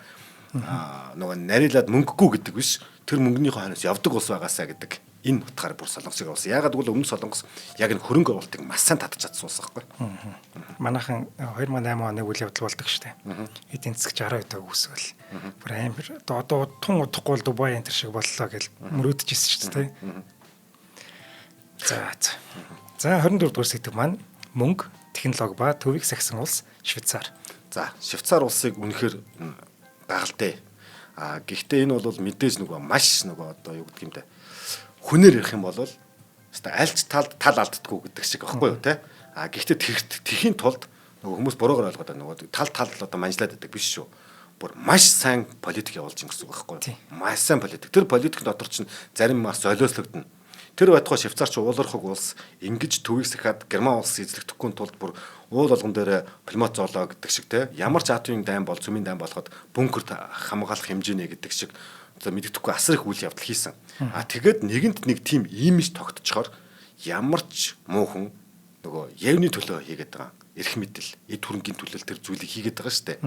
Speaker 2: нөгөө нарийнлаад мөнгөгүй гэдэг биш тэр мөнгөнийхөө хойноос явдаг улс байгаасай гэдэг энэ утгаараа бүр Солонгосыг оруулсан. Яагаад гэвэл өмнө Солонгос яг энэ хөрөнгө оруулалтыг маш сайн татаж чадсан улс байхгүй.
Speaker 1: Манайхан 2008 оны үйл явдал болдог штэ. Эдийн засаг 62 даа үүсвэл бүр амар одоо тун удахгүй л Дубай энэ төр шиг боллоо гэж мөрөөдөж ирсэн шүү дээ. За за. За 24 дугаар сэдэв маань мөнгө, технологи ба төвийг сахисан улс Швейцар.
Speaker 2: За Швейцар улсыг үнэхээр гайхалтай. А гэхдээ энэ бол мэдээж нөгөө маш нөгөө одоо юу гэдэг юм бэ? Хүнээр ярих юм бол өстой альч талд тал алддаггүй гэдэг шиг багхгүй юу те. А гэхдээ тэхийн тулд нөгөө хүмүүс буруугаар ойлгоод байгаа нөгөө тал тал одоо манжлаад байдаг биш шүү. Бүр маш сайн политик явуулж ин гэсэн үг байхгүй юу? Маш сайн политик. Тэр политик дотор чинь зарим бас золиослогдно. Тэр байтугай Швейцарч уулархаг улс ингэж төвийг сахиад Герман улс эзлэгдэхгүй тулд бүр уул болгон дээр пулемет зоолоо гэдэг шиг те. Ямар ч атомын дайн бол цөмийн дайн болоход бункерт хамгаалах хэмжээний гэдэг шиг одоо мэддэхгүй асар их үйл явдал хийсэн. А тэгээд нэгэнд нэг тийм имиж тогтцохоор ямар ч муу хүн нөгөө явны төлөө хийгээд байгаа. Эрх мэдэл, эд хөрөнгийн төлөө тэр зүйлийг хийгээд байгаа шүү дээ.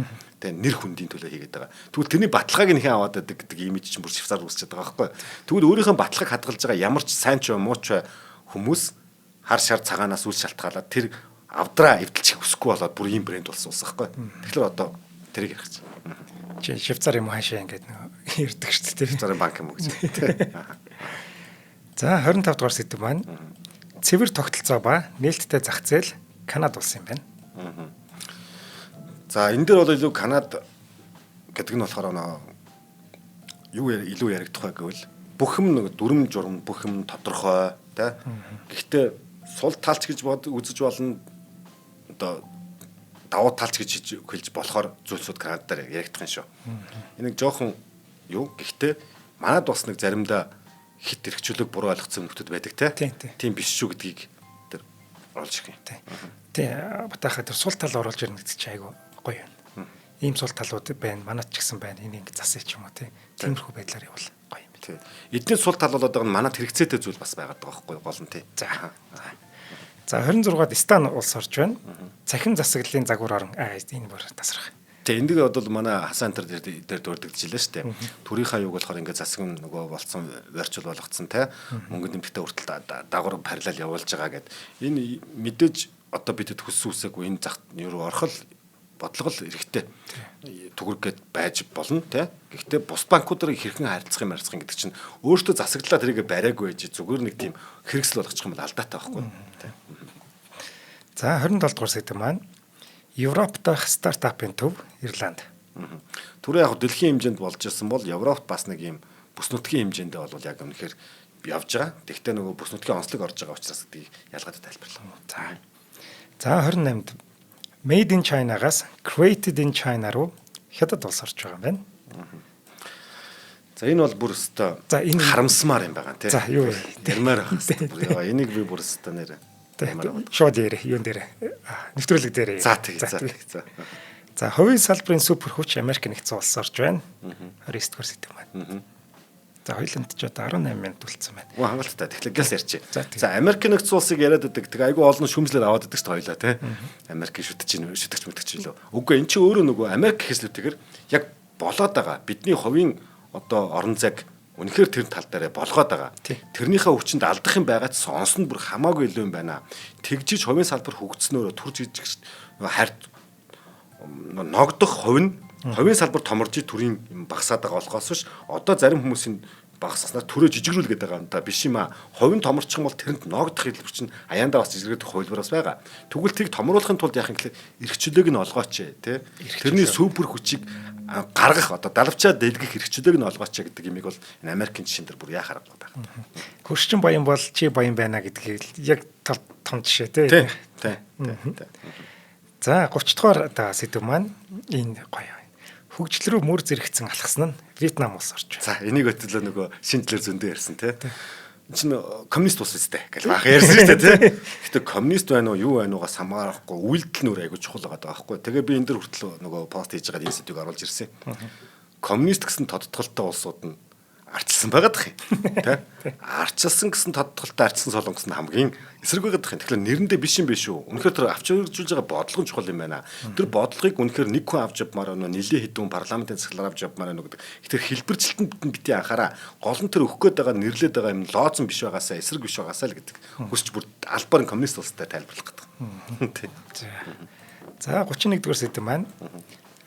Speaker 2: Тэгээ нэр хүндийн төлөө хийгээд байгаа. Тэгвэл тэрний баталгааг нь хэн аваад байдаг гэдэг имиж чинь бүр Швейцар үүсчихэд байгаа байхгүй. Тэгвэл өөрийнхөө баталгааг хадгалж байгаа ямар ч сайн ч бай муу ч бай хүмүүс хар шар цагаанаас үл шалтгаалаад тэр авдраа эвдэлчих хүсэхгүй болоод бүр ийм брэнд болсон улс байхгүй. Тэгэхээр одоо тэрийг ярих чинь.
Speaker 1: Чи Швейцар юм хаашаа ингээд нөгөө ирдэг шүү дээ.
Speaker 2: Швейцарын банк юм уу гэж.
Speaker 1: За 25 дугаар сэдэв маань цэвэр тогтолцоо ба нээлттэй зах зээл Канада улс юм байна.
Speaker 2: За энэ дээр бол илүү Канада гэдэг нь болохоор нөө юу илүү яригдах вэ гэвэл бүх юм нэг дүрм журм бүх юм тодорхой тий. Гэхдээ сул талч гэж бод үзэж болно. Одоо давуу талч гэж хэлж болохоор зүйлсүүд Канада дээр яригдах юм шүү. Энэ нэг жоохон юу гэхдээ манад бас нэг заримдаа хит эрхчлөөг буруу ойлгоцсон нөхдүүд байдаг те. Тийм биш шүү гэдгийг тэр оруулж ирэх юм.
Speaker 1: Тий. Батаахаа тэр сул тал оруулж ирнэ гэдэг чинь айгүй гоё юм. Ийм сул талууд байна. Манад ч гэсэн байна. Энийг ингэ засъя ч юм уу тий. Тиймэрхүү байдлаар явуул гоё юм
Speaker 2: байна. Эдний сул тал болоод байгаа нь манад хэрэгцээтэй зүйл бас байгаад байгаа байхгүй гол нь тий.
Speaker 1: За. За 26-ад Стан улс орж байна. Цахим засаглалын загвар орон энэ бүр тасрах.
Speaker 2: Тэгээ энд бол манай Хасан төр дээр дурддагч лээ шүү дээ. Төрийнхаа юг болохоор ингээд засаг нөгөө болцсон virtual болгоцсон те мөнгө нэмэгтэй хүртэл дагавар параллел явуулж байгаа гэд. Энэ мэдээж одоо бидэд хүссэн үсээгүй энэ зах юу орох л бодлого л эрэхтэй төгрөг гээд байж болно те. Гэхдээ бус банкудаар хэрхэн харилцах юм харилцах юм гэдэг чинь өөртөө засаглалаа тэрийг бариагүй байж зүгээр нэг тийм хэрэгсэл болгочих юм бол алдаатай байхгүй те.
Speaker 1: За 27 дугаар сэдэв маань Европ дахь стартапын төв Ирланд.
Speaker 2: Түрүү яг дэлхийн хэмжээнд болж ирсэн бол Европт бас нэг юм бүс нутгийн хэмжээндээ бол яг үнэхээр явж байгаа. Тэгвэл нөгөө бүс нутгийн онцлог орж байгаа учраас гэдгийг ялгаатай тайлбарлаа.
Speaker 1: За. За 28-нд Made in China-гаас Created in China руу Хятад улс орж байгаа юм байна.
Speaker 2: За энэ бол бүр өстой харамсмаар юм байгаа тий.
Speaker 1: За юу вэ?
Speaker 2: Ярмаар байгаа. Энийг би бүр өстой нэр
Speaker 1: шууд ярэ юун дээр нэвтрүүлэг дээр.
Speaker 2: За тэг. За за.
Speaker 1: За хувийн салбарын супер хүч Америк нэгдсэн улс орж байна. 29 дугаар сэдэв маань. За хоёуланд ч одоо 18 минут үлдсэн байна.
Speaker 2: Үгүй хангалттай. Тэгэхээр гэлс ярьчих. За Америк нэгдсэн улсыг яриад байдаг. Тэг айгүй олон шүмжлэр аваад байдаг шүү дээ хоёлаа тий. Америкийг шүтэж чинь шүтгч мүтгч билүү. Үгүй эн чинь өөрөө нөгөө Америк гэхээс яг болоод байгаа. Бидний хувийн одоо орон зайг үнэхээр тэр тал дээрээ болгоод байгаа. Тэрнийхээ өвчнөд алдах юм байгаа ч сонс нь бүр хамаагүй илүү юм байна. Тэгжиж хувийн салбар хөгжснөөрөө төр жижиг харьд ногдох хувь нь хувийн салбар томорж төрийн юм багасаад байгаа болохоос биш одоо зарим хүмүүсийн багасгаснаар төрөө жижигрүүл гэдэг байгаа юм да биш юм а. Хувийн томорчих юм бол тэрэнд ногдох хэлбэр чинь аяндаа бас жижигрээд хувилбар бас байгаа. Тэгвэл тэрийг томруулахын тулд яах юм гэхээр эрх чөлөөг нь олгооч тий. Тэрний супер хүчийг гаргах одоо далавчаа дэлгэх эрх чөлөөг нь олгооч гэдэг юмыг бол энэ Америкийн жишээн дээр бүр яа харахгүй байгаа.
Speaker 1: Хөршчин баян бол чи баян байна гэдгийг яг том жишээ тий.
Speaker 2: Тий.
Speaker 1: За 30 дугаар одоо сэдэв маань энэ гоё. Хөгжил рүү мөр зэрэгцэн алхсан нь Вьетнам улс орж
Speaker 2: байна. За энийг өтлөө нөгөө шинэ талаар зөндөө ярьсан тий. Энд чинь коммунист улс үстэй гэж баах ярьсан шүү дээ тий. Гэтэ коммунист байна уу юу байна уугаас хамаарахгүй үйлдэл нь өөр айгуу чухал байгаа байхгүй. Тэгээ би энэ дэр хүртэл нөгөө пост хийж байгаа энэ сэдвийг оруулж ирсэн. Коммунист гэсэн тодтголтой улсууд нь арчилсан байгаад их юм тий. Арчилсан гэсэн тодтголтой арчилсан солонгос нь хамгийн эсрэг байгаад их юм. Тэгэхээр нэрэндээ биш юм биш үү? Үнэхээр тэр авч өргөжүүлж байгаа бодлого нь чухал юм байна. Тэр бодлогыг үнэхээр нэг хүн авч явмаар байна уу? Нилээ хэдэн хүн парламентын засаглалаар авч явмаар байна уу гэдэг. Тэгэхээр хэлбэрчлэлтэнд бити анхаараа. Гол нь тэр өгөх гээд байгаа нэрлээд байгаа юм лоозон биш байгаасаа эсрэг биш байгаасаа л гэдэг. Хүсч бүр албаар нь коммунист улстай тайлбарлах гэдэг. Тий.
Speaker 1: За 31 дугаар сэдэв маань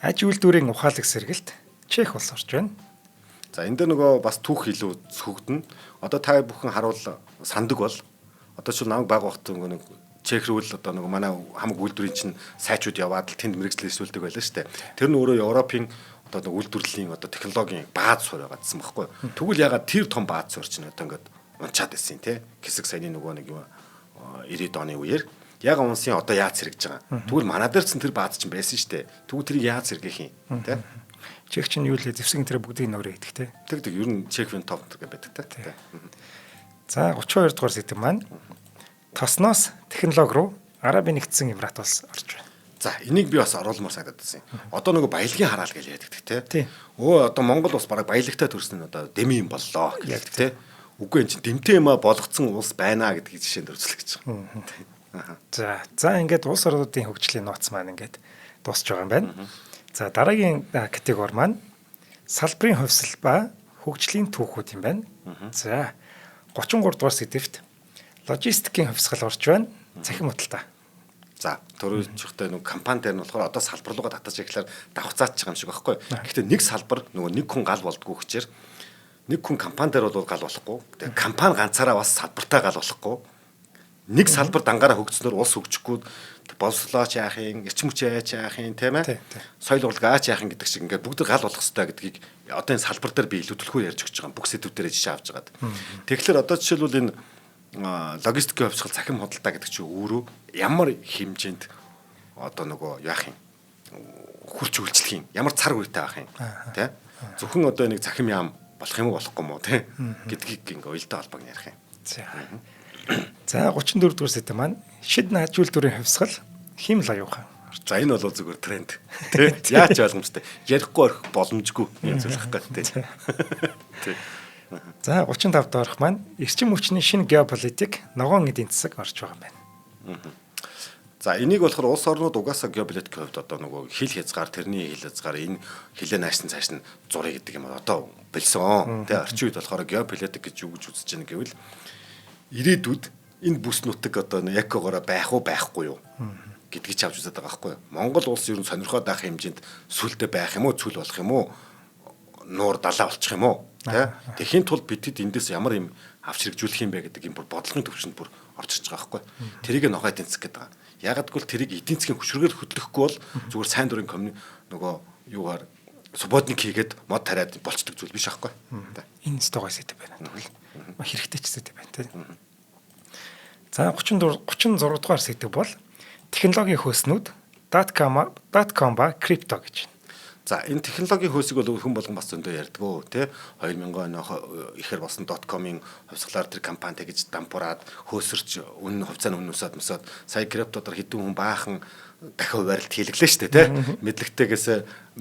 Speaker 1: аж үйлдвэрийн ухаалаг сэргэлт Чех улс орж байна.
Speaker 2: За энэ дээр нөгөө бас түүх илүү цөгдөн. Одоо та бүхэн харуул сандаг бол одоо ч намайг баг багт нэг Чех рүү л одоо нөгөө манай хамаг үйлдвэрийн чинь сайчууд яваад л тэнд мэрэгжил эсүүлдэг байлаа шүү дээ. Тэр нь өөрөө Европын одоо нэг үйлдвэрлэлийн одоо технологийн бааз суурь байгаадсан байхгүй. Тэгвэл ягаад тэр том бааз суурь чинь одоо ингээд унчаад байсан те. Хэсэг саяны нөгөө нэг юм 90-ад оны үеэр яг унсын одоо яаж сэргэж байгаа. Тэгвэл манай дээр ч тэр бааз чинь байсан шүү дээ. Тэгвэл тэрийг яаж сэргээх юм те.
Speaker 1: Чех чинь юу лээ зэвсэг энэ бүгдийг нөрөө идэх те.
Speaker 2: Тэг тэг ер нь Чех вин топ гэх байдаг те.
Speaker 1: За 32 дугаар сэдэв маань тосноос технологи руу Арабын нэгдсэн Эмират улс орж байна.
Speaker 2: За энийг би бас оруулмаар санагдаад байсан. Одоо нөгөө баялагын хараал гэж ярьдаг те. Өө одоо Монгол улс бараг баялагтай төрсөн нь одоо дэми юм боллоо гэдэг те. Үгүй эн чинь дэмтэй юмаа болгоцсон улс байна гэдгийг жишээнд үзүүлэх гэж
Speaker 1: байгаа. За за ингээд улс орнуудын хөгжлийн нууц маань ингээд дуусч байгаа юм байна. За дараагийн категори маань салбарын хувьсал ба хөгжлийн түүхүүд юм байна. За 33 дугаар сэдэвт логистикийн хувьсгал орж байна. Цахим худалдаа.
Speaker 2: За түрүүчтэй нөгөө компани дээр нь болохоор одоо салбар руугаа татаж эхлэхээр давхцаач байгаа юм шиг байхгүй. Гэхдээ нэг салбар нөгөө нэг хүн гал болдгоо хүчээр нэг хүн компани дээр бол гал болохгүй. Тэгээ компани ганцаараа бас салбартаа гал болохгүй. Нэг салбар дангаараа хөгжснөөр улс хөгжихгүй боловсролооч яах юм, эрчим хүч яаж яах юм, тийм ээ. Соёл урлагаач яах юм гэдэг шиг ингээд бүгд гал болох ёстой гэдгийг одоо энэ салбар дээр би илүү түлхүү ярьж өгч байгаа. Бүх сэдвүүдээр жишээ авч байгаад. Тэгэхээр одоо жишээлбэл энэ логистикийн хувьсгал, цахим худалдаа гэдэг чинь өөрөө ямар хэмжээнд одоо нөгөө яах юм хурц үйлчлэх юм, ямар цар үетэй байх юм тий. Зөвхөн одоо нэг цахим яам болох юм уу, болохгүй юм уу тий гэдгийг ингээ уялдаа холбоог нь ярих юм.
Speaker 1: За. За, 34 дугаар сэдэв маань шид наажуул дүрийн хувьсгал, хиймэл оюухан.
Speaker 2: За, энэ бол зүгээр тренд тий. Яаж ч ойлгомжтой. Ярихгүй орхих боломжгүй юм зүйл байхгүй тий. Тий.
Speaker 1: За, 35 дугаарх маань эрчим хүчний шинэ геополитик, ногоон эдийн засаг орж байгаа юм байна.
Speaker 2: За, энийг болохоор улс орнууд угаасаа геополитикийн хувьд одоо нөгөө хил хязгаар, тэрний хил хязгаар, энэ хилээ нааш нь цааш нь зуръя гэдэг юм одоо болсон. Тэ, орчин үед болохоор геополитик гэж юу гэж үзэж байна гэвэл ирээдүйд энэ бүс нутаг одоо экогоороо байх уу, байхгүй юу гэдгийг ч авч үзээд байгаа байхгүй юу. Монгол улс ер нь сонирхоод байх хэмжээнд сүлдээ байх юм уу, цүл болох юм уу, нуур далаа болчих юм уу, тэ. Тэхийн тулд бидэд эндээс ямар юм авч хэрэгжүүлэх юм бэ гэдэг юм бүр бодлогын төвшөнд бүр орж ирж байгаа байхгүй. Тэрийг ногоо эдийн засаг гэдэг байгаа. Ягаад гэвэл тэрийг эдийн засгийн хөшрөгээр хөдлөхгүй бол зүгээр сайн дурын коммуни нөгөө юугаар субботник хийгээд мод тариад болчдөг зүйл биш аахгүй.
Speaker 1: Энэ стогоо сэдэв байна. Тэгвэл хэрэгтэй ч сэдэв байна тий. За, 34 36 дугаар сэдэв бол технологийн хөөснүүд .com .com ба крипто гэж байна.
Speaker 2: За, энэ технологийн хөөсийг бол хүн болгон бас зөндөө ярьдгөө тий. 2000 оны ихээр болсон .com-ын хувьсгалаар тэр компани тэгж дампуураад хөөсөрч үн хувьцааны үн өсөөд мөсөөд сая криптодор хэдэн хүн баахан дахин хуваарлт хийлгэлээ шүү дээ тий. Мэдлэгтэйгээс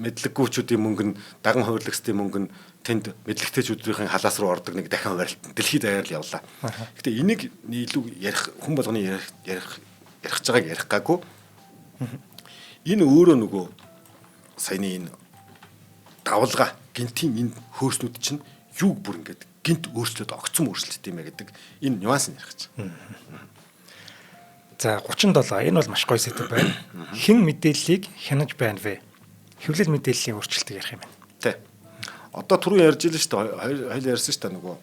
Speaker 2: мэдлэггүүчүүдийн мөнгө нь, даган хувирлагчдын мөнгө нь тэнд мэдлэгтэйчүүдийн халаас руу ордог нэг дахин хуваарлт дэлхийд даяар л явлаа. Гэтэ энийг илүү ярих, хүн болгоны ярих ярих ярих байгааг ярих гаагүй. Энэ өөрөө нөгөө саяны энэ давлгаа гинтийн энэ хөөснүүд чинь юуг бүр ингээд гинт өөрчлөөд огцом өөрчлөлт юм бэ гэдэг энэ нюанс нь ярих гэж.
Speaker 1: За, 37, энэ бол маш гоё сэдэв байна. Хэн мэдээллийг хянаж байна вэ? Хэвлэл мэдээллийн өөрчлөлтийг ярих юм байна.
Speaker 2: Тэ. Одоо түрүү ярьж илээ шүү дээ. Хоёул ярьсан шүү дээ, нөгөө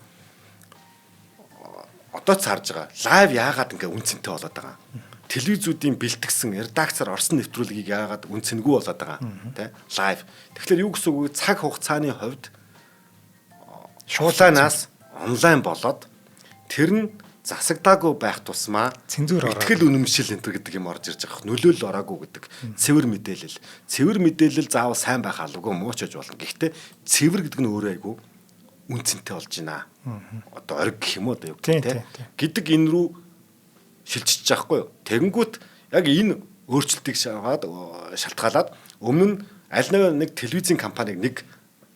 Speaker 2: одоо ч харж байгаа. Live яагаад ингээ үн цэнтэй болоод байгаа. Телевизүүдийн бэлтгэсэн редакцаар орсон нэвтрүүлгийг яагаад үн цэнгүй болоод байгаа. Тэ? Live. Тэгэхээр юу гэсэн үг вэ? Цаг хугацааны хувьд шуулаанаас онлайн болоод тэр нь засагдаагүй байх тусмаа
Speaker 1: цензуур
Speaker 2: ороод итгэл үнэмшил энэ төр гэдэг юм орж ирж байгаа. Нөлөөлөл ороогүй гэдэг. Цэвэр мэдээлэл. Цэвэр мэдээлэл заавал сайн байх албагүй, муу ч байж болно. Гэхдээ цэвэр гэдэг нь өөрөө айгүй үн цэнтэй болж байна. Одоо ориг гэх юм уу, одоо юу гэх те гэдэг энэ рүү шилжиж байгаа хгүй юу. Тэгэнгүүт яг энэ өөрчлөлтийг шаваад шалтгаалаад өмнө нь аль нэг телевизийн компаниг нэг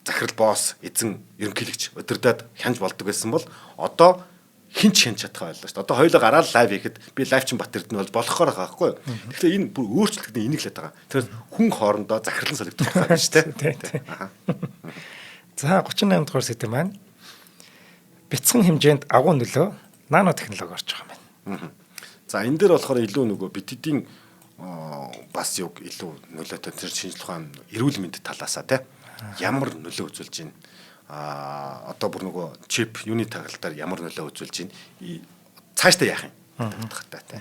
Speaker 2: захирал, босс, эзэн, ерөнхийлөгч удирдаад хянаж болдог байсан бол одоо хэн ч хянаж чадах байлаа шүү дээ. Одоо хоёулаа гараад live хийхэд би live чин Бат Эрдэнэ болж болохоор байгаа байхгүй юу. Тэгэхээр энэ бүр өөрчлөлт нь энийг л байгаа. Тэгэхээр хүн хоорондоо захирлан солигдох байгаа шүү дээ.
Speaker 1: За, 38 дугаар сэдэв маань бяцхан хэмжээнд агуу нөлөө, нано технологи орж байгаа юм
Speaker 2: байна. За, энэ дээр болохоор илүү нөгөө бидэдийн бас юг илүү нөлөөтэй, тэр шинжлэх ухаан, эрүүл мэнд талаасаа те ямар нөлөө үзүүлж байна, одоо бүр нөгөө чип юуны тагалдаар ямар нөлөө үзүүлж байна, цаашдаа яах юм утгатай те.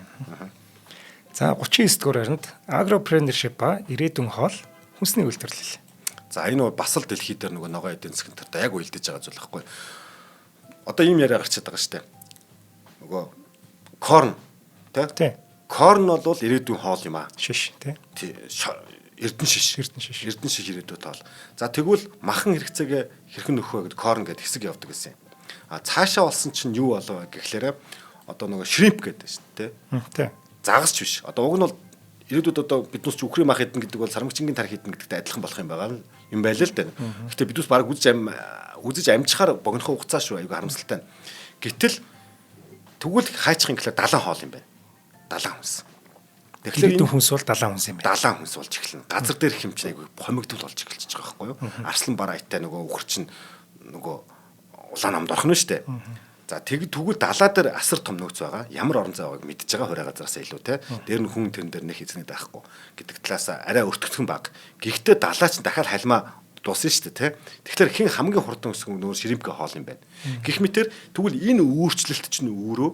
Speaker 1: За, 39 дугаар байранд агропренершип ба ирээдүйн хоол хүнсний үйлдвэрлэл.
Speaker 2: За, энэ бол бас л дэлхий дээр нөгөө ногоон эдийн засгийн тартай яг уялдаж байгаа зүйл байхгүй. Одоо ийм яриа гарчаад байгаа шүү дээ. Нөгөө corn тий. Corn бол ирээдүйн хоол юм аа.
Speaker 1: Шиш тий.
Speaker 2: Тий. Эрдэнэ шиш.
Speaker 1: Эрдэнэ шиш.
Speaker 2: Эрдэнэ шиш ирээдүйд хоол. За, тэгвэл махан хэрэгцээгээ хэрхэн нөхөх вэ гэдэг corn гэдэг хэсэг явдаг гэсэн юм. А цаашаа болсон чинь юу болов гэхлээрэ одоо нөгөө shrimp гэдэг шүү дээ.
Speaker 1: Тий.
Speaker 2: Загасч биш. Одоо уг нь бол ирээдүйд одоо биднээс чи үхрийн мах идэн гэдэг бол сармагчингийн тарих идэн гэдэгтэй адилхан болох юм байгаа юм байл л дээ. Гэтэ биднээс баг үзэж амжихаар богинохон хугацаа шүү, айгүй харамсалтай. Гэтэл тэгвэл хайчих юм гэхлээр далайн хоол юм байна. Далайн хүнс.
Speaker 1: Тэгэхээр энэ хүнс бол далайн хүнс юм
Speaker 2: байна. Далайн хүнс болж эхэлнэ. Газар дээр хэмч айгүй хомигдол болж эхэлчихэж байгаа байхгүй юу? Арслан барайтай нөгөө үхэр чинь нөгөө улаан намд орох нь шүү дээ. За, тэгвэл далаа дээр асар том нөөц байгаа. Ямар орон зай байгааг мэдж байгаа хурай газараас илүү те. Дээр нь хүн тэрэн дээр нэх эзэнэд байхгүй гэдэг талаас арай өртөгдөхөн баг. Гэхдээ далаа чинь дахиад халимаа дуусна шүү дээ те. Тэгэхээр хэн хамгийн хурдан өсөх нөөр ширимпгэ хоол юм байна. Гэх мэтэр тэгвэл энэ өөрчлөлт чинь өөрөө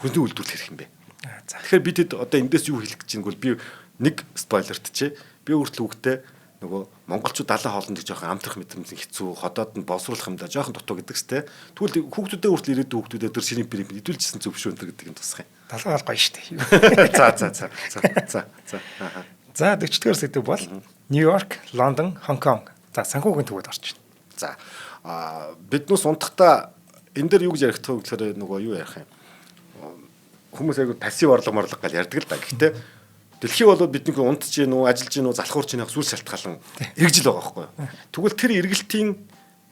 Speaker 2: хүнсний үйлдвэрлэл хэрэг юм бэ. Тэгэхээр бид хэд одоо эндээс юу хэлэх гэж байна гэвэл би нэг спойлерт чи би өөртөө үгтэй Нөгөө монголчууд далайн хоолнд жоохон амтрах мэдрэмж хэцүү, ходоод нь боловсруулах юмдаа жоохон дутуу гэдэг ч те. Тэгвэл хүүхдүүдээ хүртэл ирээдүйн хүүхдүүдээ тэр ширийн бирийн идүүлжсэн зөв шүү энэ гэдэг юм тусах юм.
Speaker 1: Далайн хоол гоё шүү дээ.
Speaker 2: За за за за за за.
Speaker 1: За 40-р сэдэв бол Нью-Йорк, Лондон, Хонконг. За санхүүгийн төвөд орж байна.
Speaker 2: За биднээс унтахтаа энэ дээр юу гэж ярих вэ гэхээр нөгөө юу ярих юм. Хүмүүс айгу пассив орлого морлого гал ярьдаг л да. Гэхдээ дэлхий болоод бидний унтж гин үү, ажиллаж гин үү, залхуурч гин сүүл шалтгаалan эргэж л байгаа байхгүй юу. Тэгвэл тэр эргэлтийн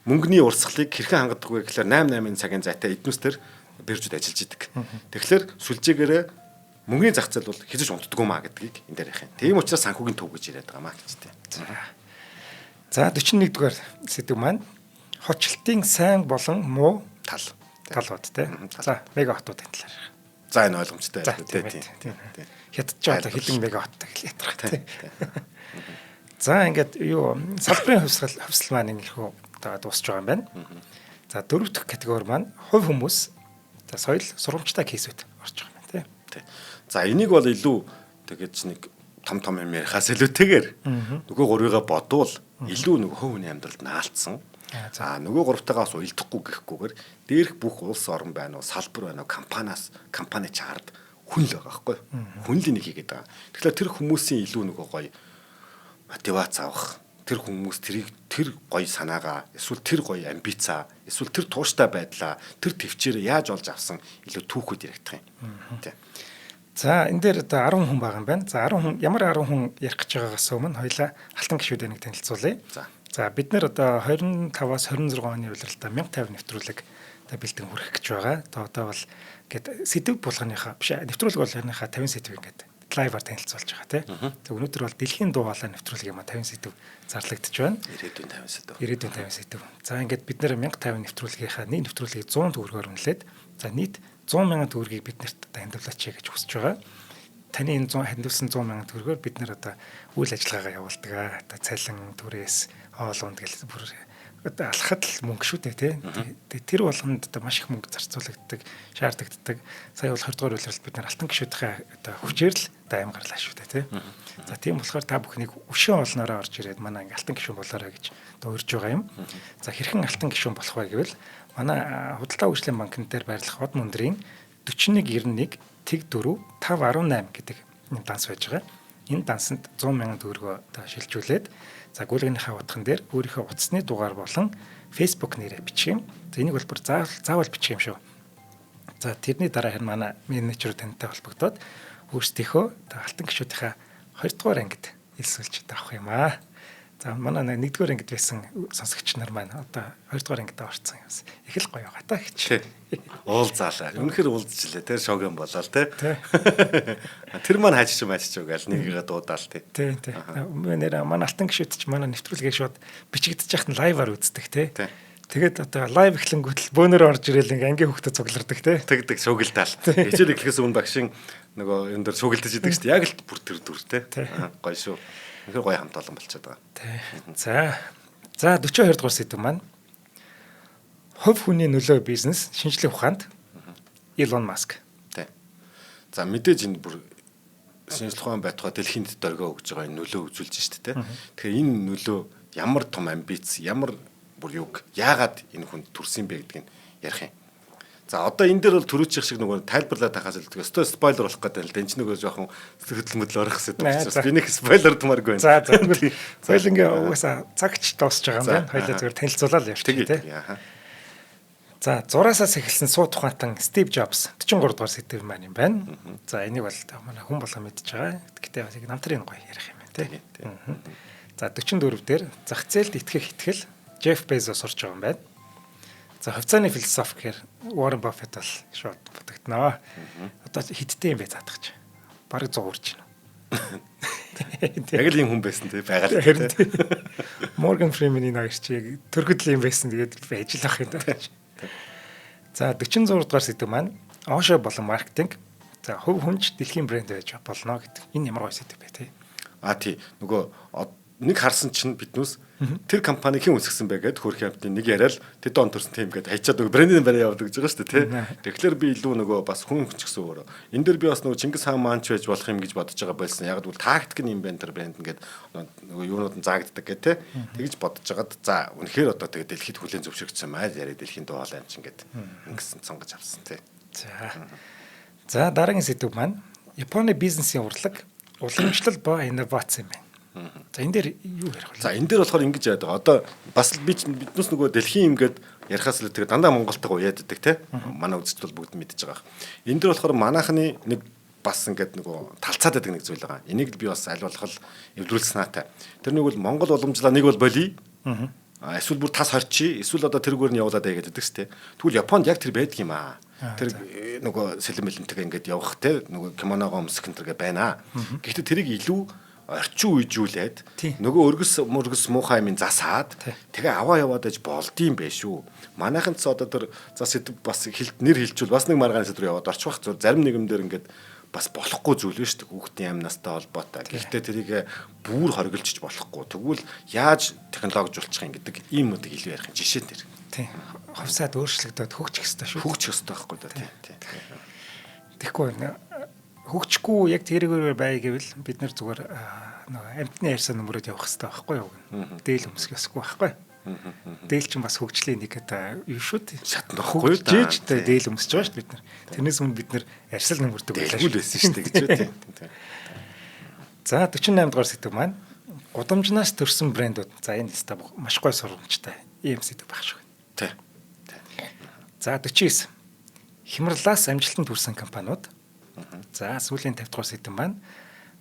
Speaker 2: мөнгөний урсгалыг хэрхэн хангадаг вэ гэхээр 8 8-ын цагийн зайтай эднүс төр биржүүд ажиллаж идэг. Тэгэхээр сүлжээгээрээ мөнгөний зах зээл бол хизэж унтдаггүй маа гэдгийг энэ дээр ярих юм. Тийм учраас санхүүгийн төв гэж яриад байгаа маа гэж тийм.
Speaker 1: За 41 дугаар сэдэв маань хочлтын сайн болон муу
Speaker 2: тал
Speaker 1: талууд тий. За мега хотуудын талаар.
Speaker 2: За энэ ойлгомжтой
Speaker 1: тийм тийм. Хятад ч одоо хэдэн мега хоттой гэл ятрах тий. За ингээд юу салбарын хувьсгал маань ингэхүү одоо дуусч байгаа юм байна. За дөрөв дэх категори маань хувь хүмүүс, за соёл сургамжтай кейсүүд орж байгаа юм байна
Speaker 2: тий. За энийг бол илүү тэгэж нэг том том юм ярихаас илүүтэйгээр нөгөө гурвыгаа бодвол илүү нөгөө хувь хүний амьдралд наалцсан. За нөгөө гуравтайгаас уялдахгүй гэхгүйгээр дээрх бүх улс орон байна уу, салбар байна уу, компаниас компани чард хүн л байгаа байхгүй. Хүн л энийг хийгээд байгаа. Тэгэхээр тэр хүмүүсийн илүү нөгөө гоё мотивац авах, тэр хүмүүс тэрийг тэр гоё санаагаа, эсвэл тэр гоё амбицаа, эсвэл тэр тууштай байдлаа, тэр төвчээрээ яаж олж авсан илүү түүхүүд яригдах юм. Тэ.
Speaker 1: За энэ дээр одоо 10 хүн байгаа юм байна. За 10 хүн ямар 10 хүн ярих гэж байгаагаас өмнө хоёлаа алтан гишүүдээ нэг танилцуулъя. За бид нэр одоо 25-аас 26 оны улиралдаа 1050 нэвтрүүлэг одоо бэлдэн хүргэх гэж байгаа. Одоо бол ингээд сэдв булганыхаа биш нэвтрүүлэг болгоныхаа 50 сэдв ингээд лайваар танилцуулж байгаа тий. За өнөөдөр бол дэлхийн дуу хоолой нэвтрүүлэг юм а 50 сэдв зарлагдж байна.
Speaker 2: Ирээдүйн 50 сэдв.
Speaker 1: Ирээдүйн 50 сэдв. За ингээд бид нэр 1050 нэвтрүүлгийнхаа нэг нэвтрүүлгийг 100 төгрөгөөр үнэлээд за нийт 100 мянган төгрөгийг бид нарт одоо хандивлаач гэж хүсэж байгаа. Таны энэ 100 хандивсан 100 мянган төгрөгөөр бид нар одоо үйл ажиллагаагаа явуулдаг аа. Одоо цалин, түрээс, хоол унд гэл бүр одоо алхахад л мөнгө шүү дээ тий. Тэгээ тэр болгонд одоо маш их мөнгө зарцуулагддаг, шаардлагатай. Сая бол 20 дугаар улиралд бид нар алтан гишүүдийнхээ одоо хүчээр л одоо аим гарлаа шүү дээ тий. За тийм болохоор та бүхнийг өшөө олноороо орж ирээд манай ингээ алтан гишүүн болоорой гэж одоо урьж байгаа юм. За хэрхэн алтан гишүүн болох вэ гэвэл манай худалдаа хөгжлийн банкн дээр байрлах од мөндрийн 4191 тэг 4 518 гэдэг юм данс байж байгаа. Энэ дансанд 100 мянган төгрөгөө одоо шилжүүлээд за гүйлгэнийхээ утган дээр өөрийнхөө утасны дугаар болон Facebook нэрээ бичих юм. За энийг бол бүр заавал бичих юм шүү. За тэрний дараа харин манай менежер тантай холбогдоод өөрсдийнхөө одоо алтан гишүүдийнхээ 2 дугаар ангид элсүүлж авах юм аа. За манай 1-р ангид байсан сонсогч нар маань одоо 2-р ангид орсон юмс. Их л гоё байгаа та гэж.
Speaker 2: Уулзаалаа. Үнэхээр уулзчлаа те шоген болоо те. Тэр маань хажиж мажиж гээл нэгийгээ дуудаал те.
Speaker 1: Тий, тий. Нэр манай алтан гишүүд чи манай нэвтрүүлгийг шууд бичигдэж яхад нь лайваар үздэг те. Тэгээд одоо лайв эхлэнгүүт л бөөнөр орж ирээл ингээ ангийн хүүхдэд цуглардаг те.
Speaker 2: Тэгдэг шугилдаал. Хичээл эхлэхээс өмнө багшин нөгөө энэ дэр шугилдаж идэг шүү дээ. Яг л бүр тэр дүр те. Гоё шүү. Үнэхээр гоё хамт олон болчиход байгаа.
Speaker 1: Тий. За. За 42 дугаар сэдэв маань хувь хүний нөлөө бизнес шинжлэх ухаанд Илон Маск.
Speaker 2: Тий. За мэдээж энэ бүр шинжлэх ухаан байтугай дэлхийн дөргөө өгж байгаа энэ нөлөө үзүүлж шүү дээ. Тэгэхээр энэ нөлөө ямар том амбиц, ямар бүр юг яагаад энэ хүнд төрсөн бэ гэдгийг ярих юм. За одоо энэ дээр бол түрүүчийнх шиг нөгөө тайлбарлаад тахаас л тэгээ өстой спойлер болох гэдэг л энэ ч нөгөө жоохон хөдөл мөдөл орох гэсэн учраас би нэг спойлер дмааргүй байна.
Speaker 1: За за тэгвэл соёл ингээ угаасаа цагч дуусч байгаа юм байна. Хоёлаа зүгээр танилцуулаад явчих тий. За зураасаас эхэлсэн суу тухаантан Стив Джобс 43 дугаар сэдв маань юм байна. За энийг бол манай хүн болгон мэдж байгаа. Гэтэ бас намтрын гоё ярих юм байна тий. За 44 дээр зах зээлд итгэх итгэл Джеф Безос орж байгаа юм байна. За хувьцааны философи гэхээр Уоррен Баффет бол шууд бодогдноо. Одоо хидтэй юм бэ заадах чи. Бараг 100 үрж байна.
Speaker 2: Яг л юм хүн байсан тий байгаль тий.
Speaker 1: Морган Фриманы хоёр чи яг төрхөд л юм байсан тэгээд байж л ах юм да. За 46 дугаар сэдэв маань Ошо болон маркетинг. За хувь хүнч дэлхийн брэнд байж болно гэдэг. Энэ ямар гоё сэдэв бэ тий.
Speaker 2: А тий нөгөө нэг харсан чинь биднүүс Тэр компани хэн үүсгэсэн бэ гэд хөрхийн амтны нэг яриад тэд он төрсөн тийм гэд хайчаад нөгөө брендийн барай яваад гэж байгаа шүү дээ, тий. Тэгэхээр би илүү нөгөө бас хүн ч гэсэн өөрөө. Энэ дэр би бас нөгөө Чингис хаан маанч байж болох юм гэж бодож байгаа байсан. Яг бол тактик нь юм байна тэр брэнд ингээд нөгөө юунууд нь заагддаг гэх тий. Тэгж бодож байгаад за үнэхээр одоо тэгээ дэлхийд хүлээн зөвшөөрөгдсөн майл яриа дэлхийн дуу хоолой юм чинь гэд ингэсэн сонгож авсан тий.
Speaker 1: За дараагийн сэдэв маань Японы бизнесийн урлаг, уламжлал ба инновац юм байна. За энэ дээр юу ярих вэ?
Speaker 2: За энэ дээр болохоор ингэж яадаг. Одоо бас би биднээс нөгөө дэлхийн юм гээд ярихаас л тэгээ дандаа Монголтойгоо уяаддаг те. Манай үзэгчд бол бүгд мэдж байгаа. Энэ дээр болохоор манайхны нэг бас ингээд нөгөө талцаад байдаг нэг зүйл байгаа. Энийг би бас аль болох эвлүүлсэн наатай. Тэр нэг бол Монгол уламжлаа нэг бол болий. Эсвэл бүр тас хорчий, эсвэл одоо тэргээр нь явуулаад байгаад байдаг шүү дээ. Тэгвэл Японд яг тэр байдаг юм аа. Тэр нөгөө сэлэн мэлэнтэйгээ ингээд явах те нөгөө кимоногоо өмсөх энэ төргээ байна. Гэхдээ тэрийг илүү орчин үеижүүлээд нөгөө өргөс мөргөс муухай юмын засаад тэгээ аваа яваад аж болдсон байх шүү. Манайхан ч одоо тэр за сэдв бас хилт нэр хилчүүл бас нэг маргааны сэдв рүү яваад орчих бах. Зарим нэгэн дээр ингээд бас болохгүй зүйл нь шүү дээ. Хүүхдийн амнастай холбоотой. Гэхдээ тэрийг бүр хоригдолж болохгүй. Тэгвэл яаж технологижуулчих юм гэдэг ийм үгийг илүү ярих жишээ тэр.
Speaker 1: Тийм. Ховсаад өөрчлөгдөд хөгжих ёстой шүү.
Speaker 2: Хөгжих ёстой байхгүй да. Тийм.
Speaker 1: Тэгэхгүй хөгжихгүй яг тэргээр бай гэвэл бид нар зүгээр нөгөө амтны ярьсан нөмрөд явах хэрэгтэй байхгүй юу? Дээл өмсөх ёсгүй байхгүй. Дээл чинь бас хөгжлийн нэг одоо юу шүү дээ.
Speaker 2: Шатнд байхгүй юу?
Speaker 1: Жиж дээл өмсөж байгаа шүү дээ бид нар. Тэрнээс өмнө бид нар арьсал нөмөрдөг
Speaker 2: байлаа шүү байсан шүү дээ гэж үү тийм.
Speaker 1: За 48 дугаар сэдэв маань гудамжнаас төрсэн брэндүүд. За энэ өста маш гоё сургамжтай ийм сэдэв байх шүү.
Speaker 2: Тийм.
Speaker 1: За 49 хямралаас амжилтанд хүрсэн компаниуд. За сүүлийн 50 дугаар сэдэв маань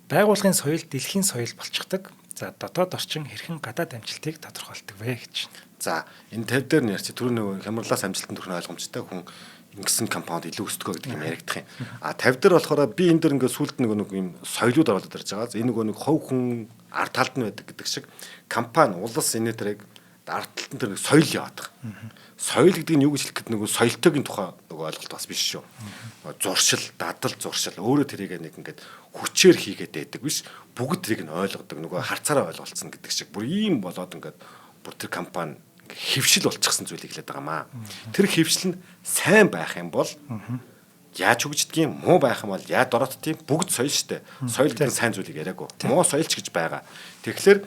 Speaker 1: байгууллагын соёл дэлхийн соёл болчихдог. За дотоод орчин хэрхэн гадаад амжилтыг тодорхойлдог вэ гэж.
Speaker 2: За энэ 50 дээр нь ярьчих. Түрүү нөгөө хямралаас амжилтанд хүрэх ойлгомжтой хүн ингэсэн компанид илүү өсдгөө гэдэг юм яригдах юм. А 50 дээр болохоор би энэ дэр ингээд сүүлд нэг юм соёлууд оруулаад ирж байгаа. Энэ нөгөө нэг хов хүн ард талд нь байдаг гэдэг шиг компани улс энэ дэрэг ард талд нь тэр нэг соёл яваад байгаа. Соёл гэдэг нь юу гэж хэлэх гээд нөгөө соёлтойгийн тухай нөгөө ойлголт бас биш шүү. Зуршил, дадал зуршил өөрөө тэрийг нэг ингээд хүчээр хийгээд байдаг биш. Бүгд тэрийг нь ойлгодог нөгөө харцаараа ойлголцсон гэдэг шиг бүр ийм болоод ингээд бүр тэр компани хэвшил болчихсон зүйлийг хэлээд байгаа маа. Тэр хэвшил нь сайн байх юм бол яаж хөгждгийг, муу байх юм бол яаж дороотдгийг бүгд соёл штэ. Соёл гэдэг нь сайн зүйлийг яриаггүй. Муу соёлч гэж байгаа. Тэгэхээр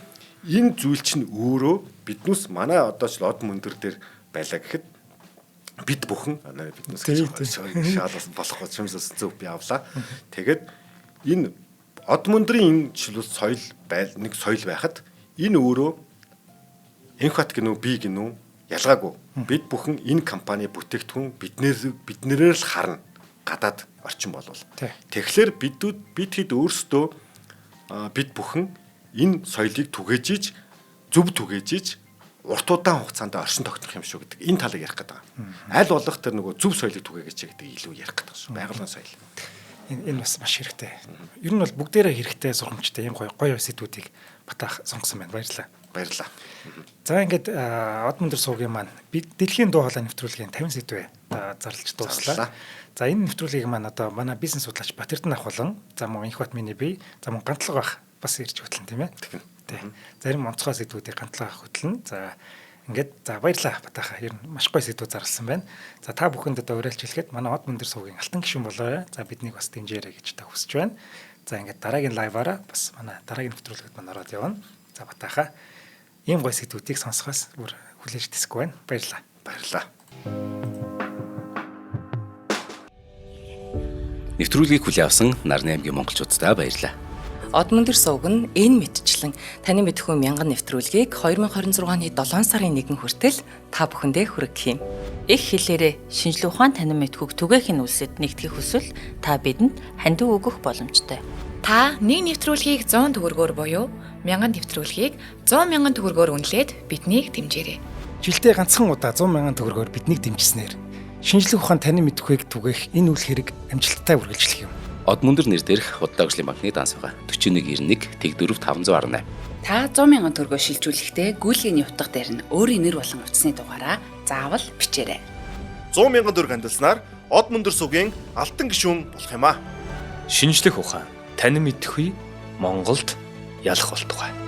Speaker 2: энэ зүйл чинь өөрөө биднээс манай одоо ч од мөндөр дээр байлаа гэхэд бид бүхэн биднээс гэж шаалаас болохгүй чимсээс зөв би авлаа. Тэгээд энэ од мөндрийн энэ жишээлбэл соёл байл нэг соёл байхад энэ өөрөө Энхат гинүү би гинүү ялгаагүй. Бид бүхэн энэ компани бүтээгдэхүүн биднэрээр л харна гадаад орчин болвол. Тэгэхээр бид хэд өөрсдөө бид бүхэн энэ соёлыг түгээж иж зөв түгээж иж урт удаан хугацаанд оршин тогтнох юм шүү гэдэг энэ талыг ярих гэдэг байгаа. Аль болох тэр нөгөө зөв соёлыг түгээгээч гэдэг илүү ярих гэдэг шүү. Байгалийн соёл.
Speaker 1: Энэ бас маш хэрэгтэй. Ер нь бол бүгдээрээ хэрэгтэй сургамжтай ийм гоё гоё сэдвүүдийг Батах сонгосон байна. Баярлалаа.
Speaker 2: Баярлалаа.
Speaker 1: За ингээд од мөндөр суугийн маань дэлхийн дуу хоолой нэвтрүүлгийн 50 сэдвээ зарлж дууслаа. За энэ нэвтрүүлгийг маань одоо манай бизнес судлаач Батэрдэн ах болон за мөн Инхбат миний бие за мөн гантлаг ах бас ирж хөтлөн тийм ээ. Тийм. Зарим онцгой сэдвүүдийг гантлаг ах хөтлөн. За ингээд за баярлалаа Батаха. Ер нь маш гоё сэдвүүд зарласан байна. За та бүхэнд одоо уриалж хэлэхэд манай од мөндөр суугийн алтан гишүүн болоорой. За биднийг бас дэмжээрэй гэж та хүсэж байна. За ингээд дараагийн лайваараа бас манай дараагийн нэвтрүүлгэд маань ороод явна. За Батаха ийм гоё сэдвүүдийг сонсохоос бүр хүлээж тэсэхгүй байна. Баярлалаа.
Speaker 2: Баярлалаа.
Speaker 3: Нэвтрүүлгийг хүлээн авсан Нарны аймгийн монголчуудаа баярлалаа.
Speaker 4: Од мөндөр сувг нь энэ мэтчлэн таны мэдхүү мянган нэвтрүүлгийг 2026 оны 7 сарын 1 хүртэл та бүхэндээ хүргэх юм.
Speaker 5: Их хэлээрээ шинжлэх ухаан танин мэдхүйг түгээх нь үлсэд нэгтгэх хүсвэл та бидэнд хандив өгөх боломжтой.
Speaker 6: Та нэг нэвтрүүлгийг 100 төгрөгөөр буюу 1000 нэвтрүүлгийг 100 мянган төгрөгөөр үнэлээд биднийг дэмжээрэй.
Speaker 1: Жилдээ ганцхан удаа 100 мянган төгрөгөөр биднийг дэмжснээр шинжлэх ухаан танин мэдхүйг түгээх энэ үйл хэрэг амжилттай үргэлжлэх юм.
Speaker 3: Од мөндөр нэр дээрх Худалдаа хөгжлийн банкны данс байгаа. 4191 Тэг4 518.
Speaker 7: Та 100 мянган төгрөгөөр шилжүүлэхдээ гүйлгээний утга дээр нь өөрийн нэр болон утасны дугаараа заавал бичээрэй.
Speaker 8: 100 мянган төгрөг хандилснаар од мөндөр сувгийн алтан гишүүн болох юм аа.
Speaker 9: Шинжлэх ухаан танин мэдхүй Монголд ялах болтугай.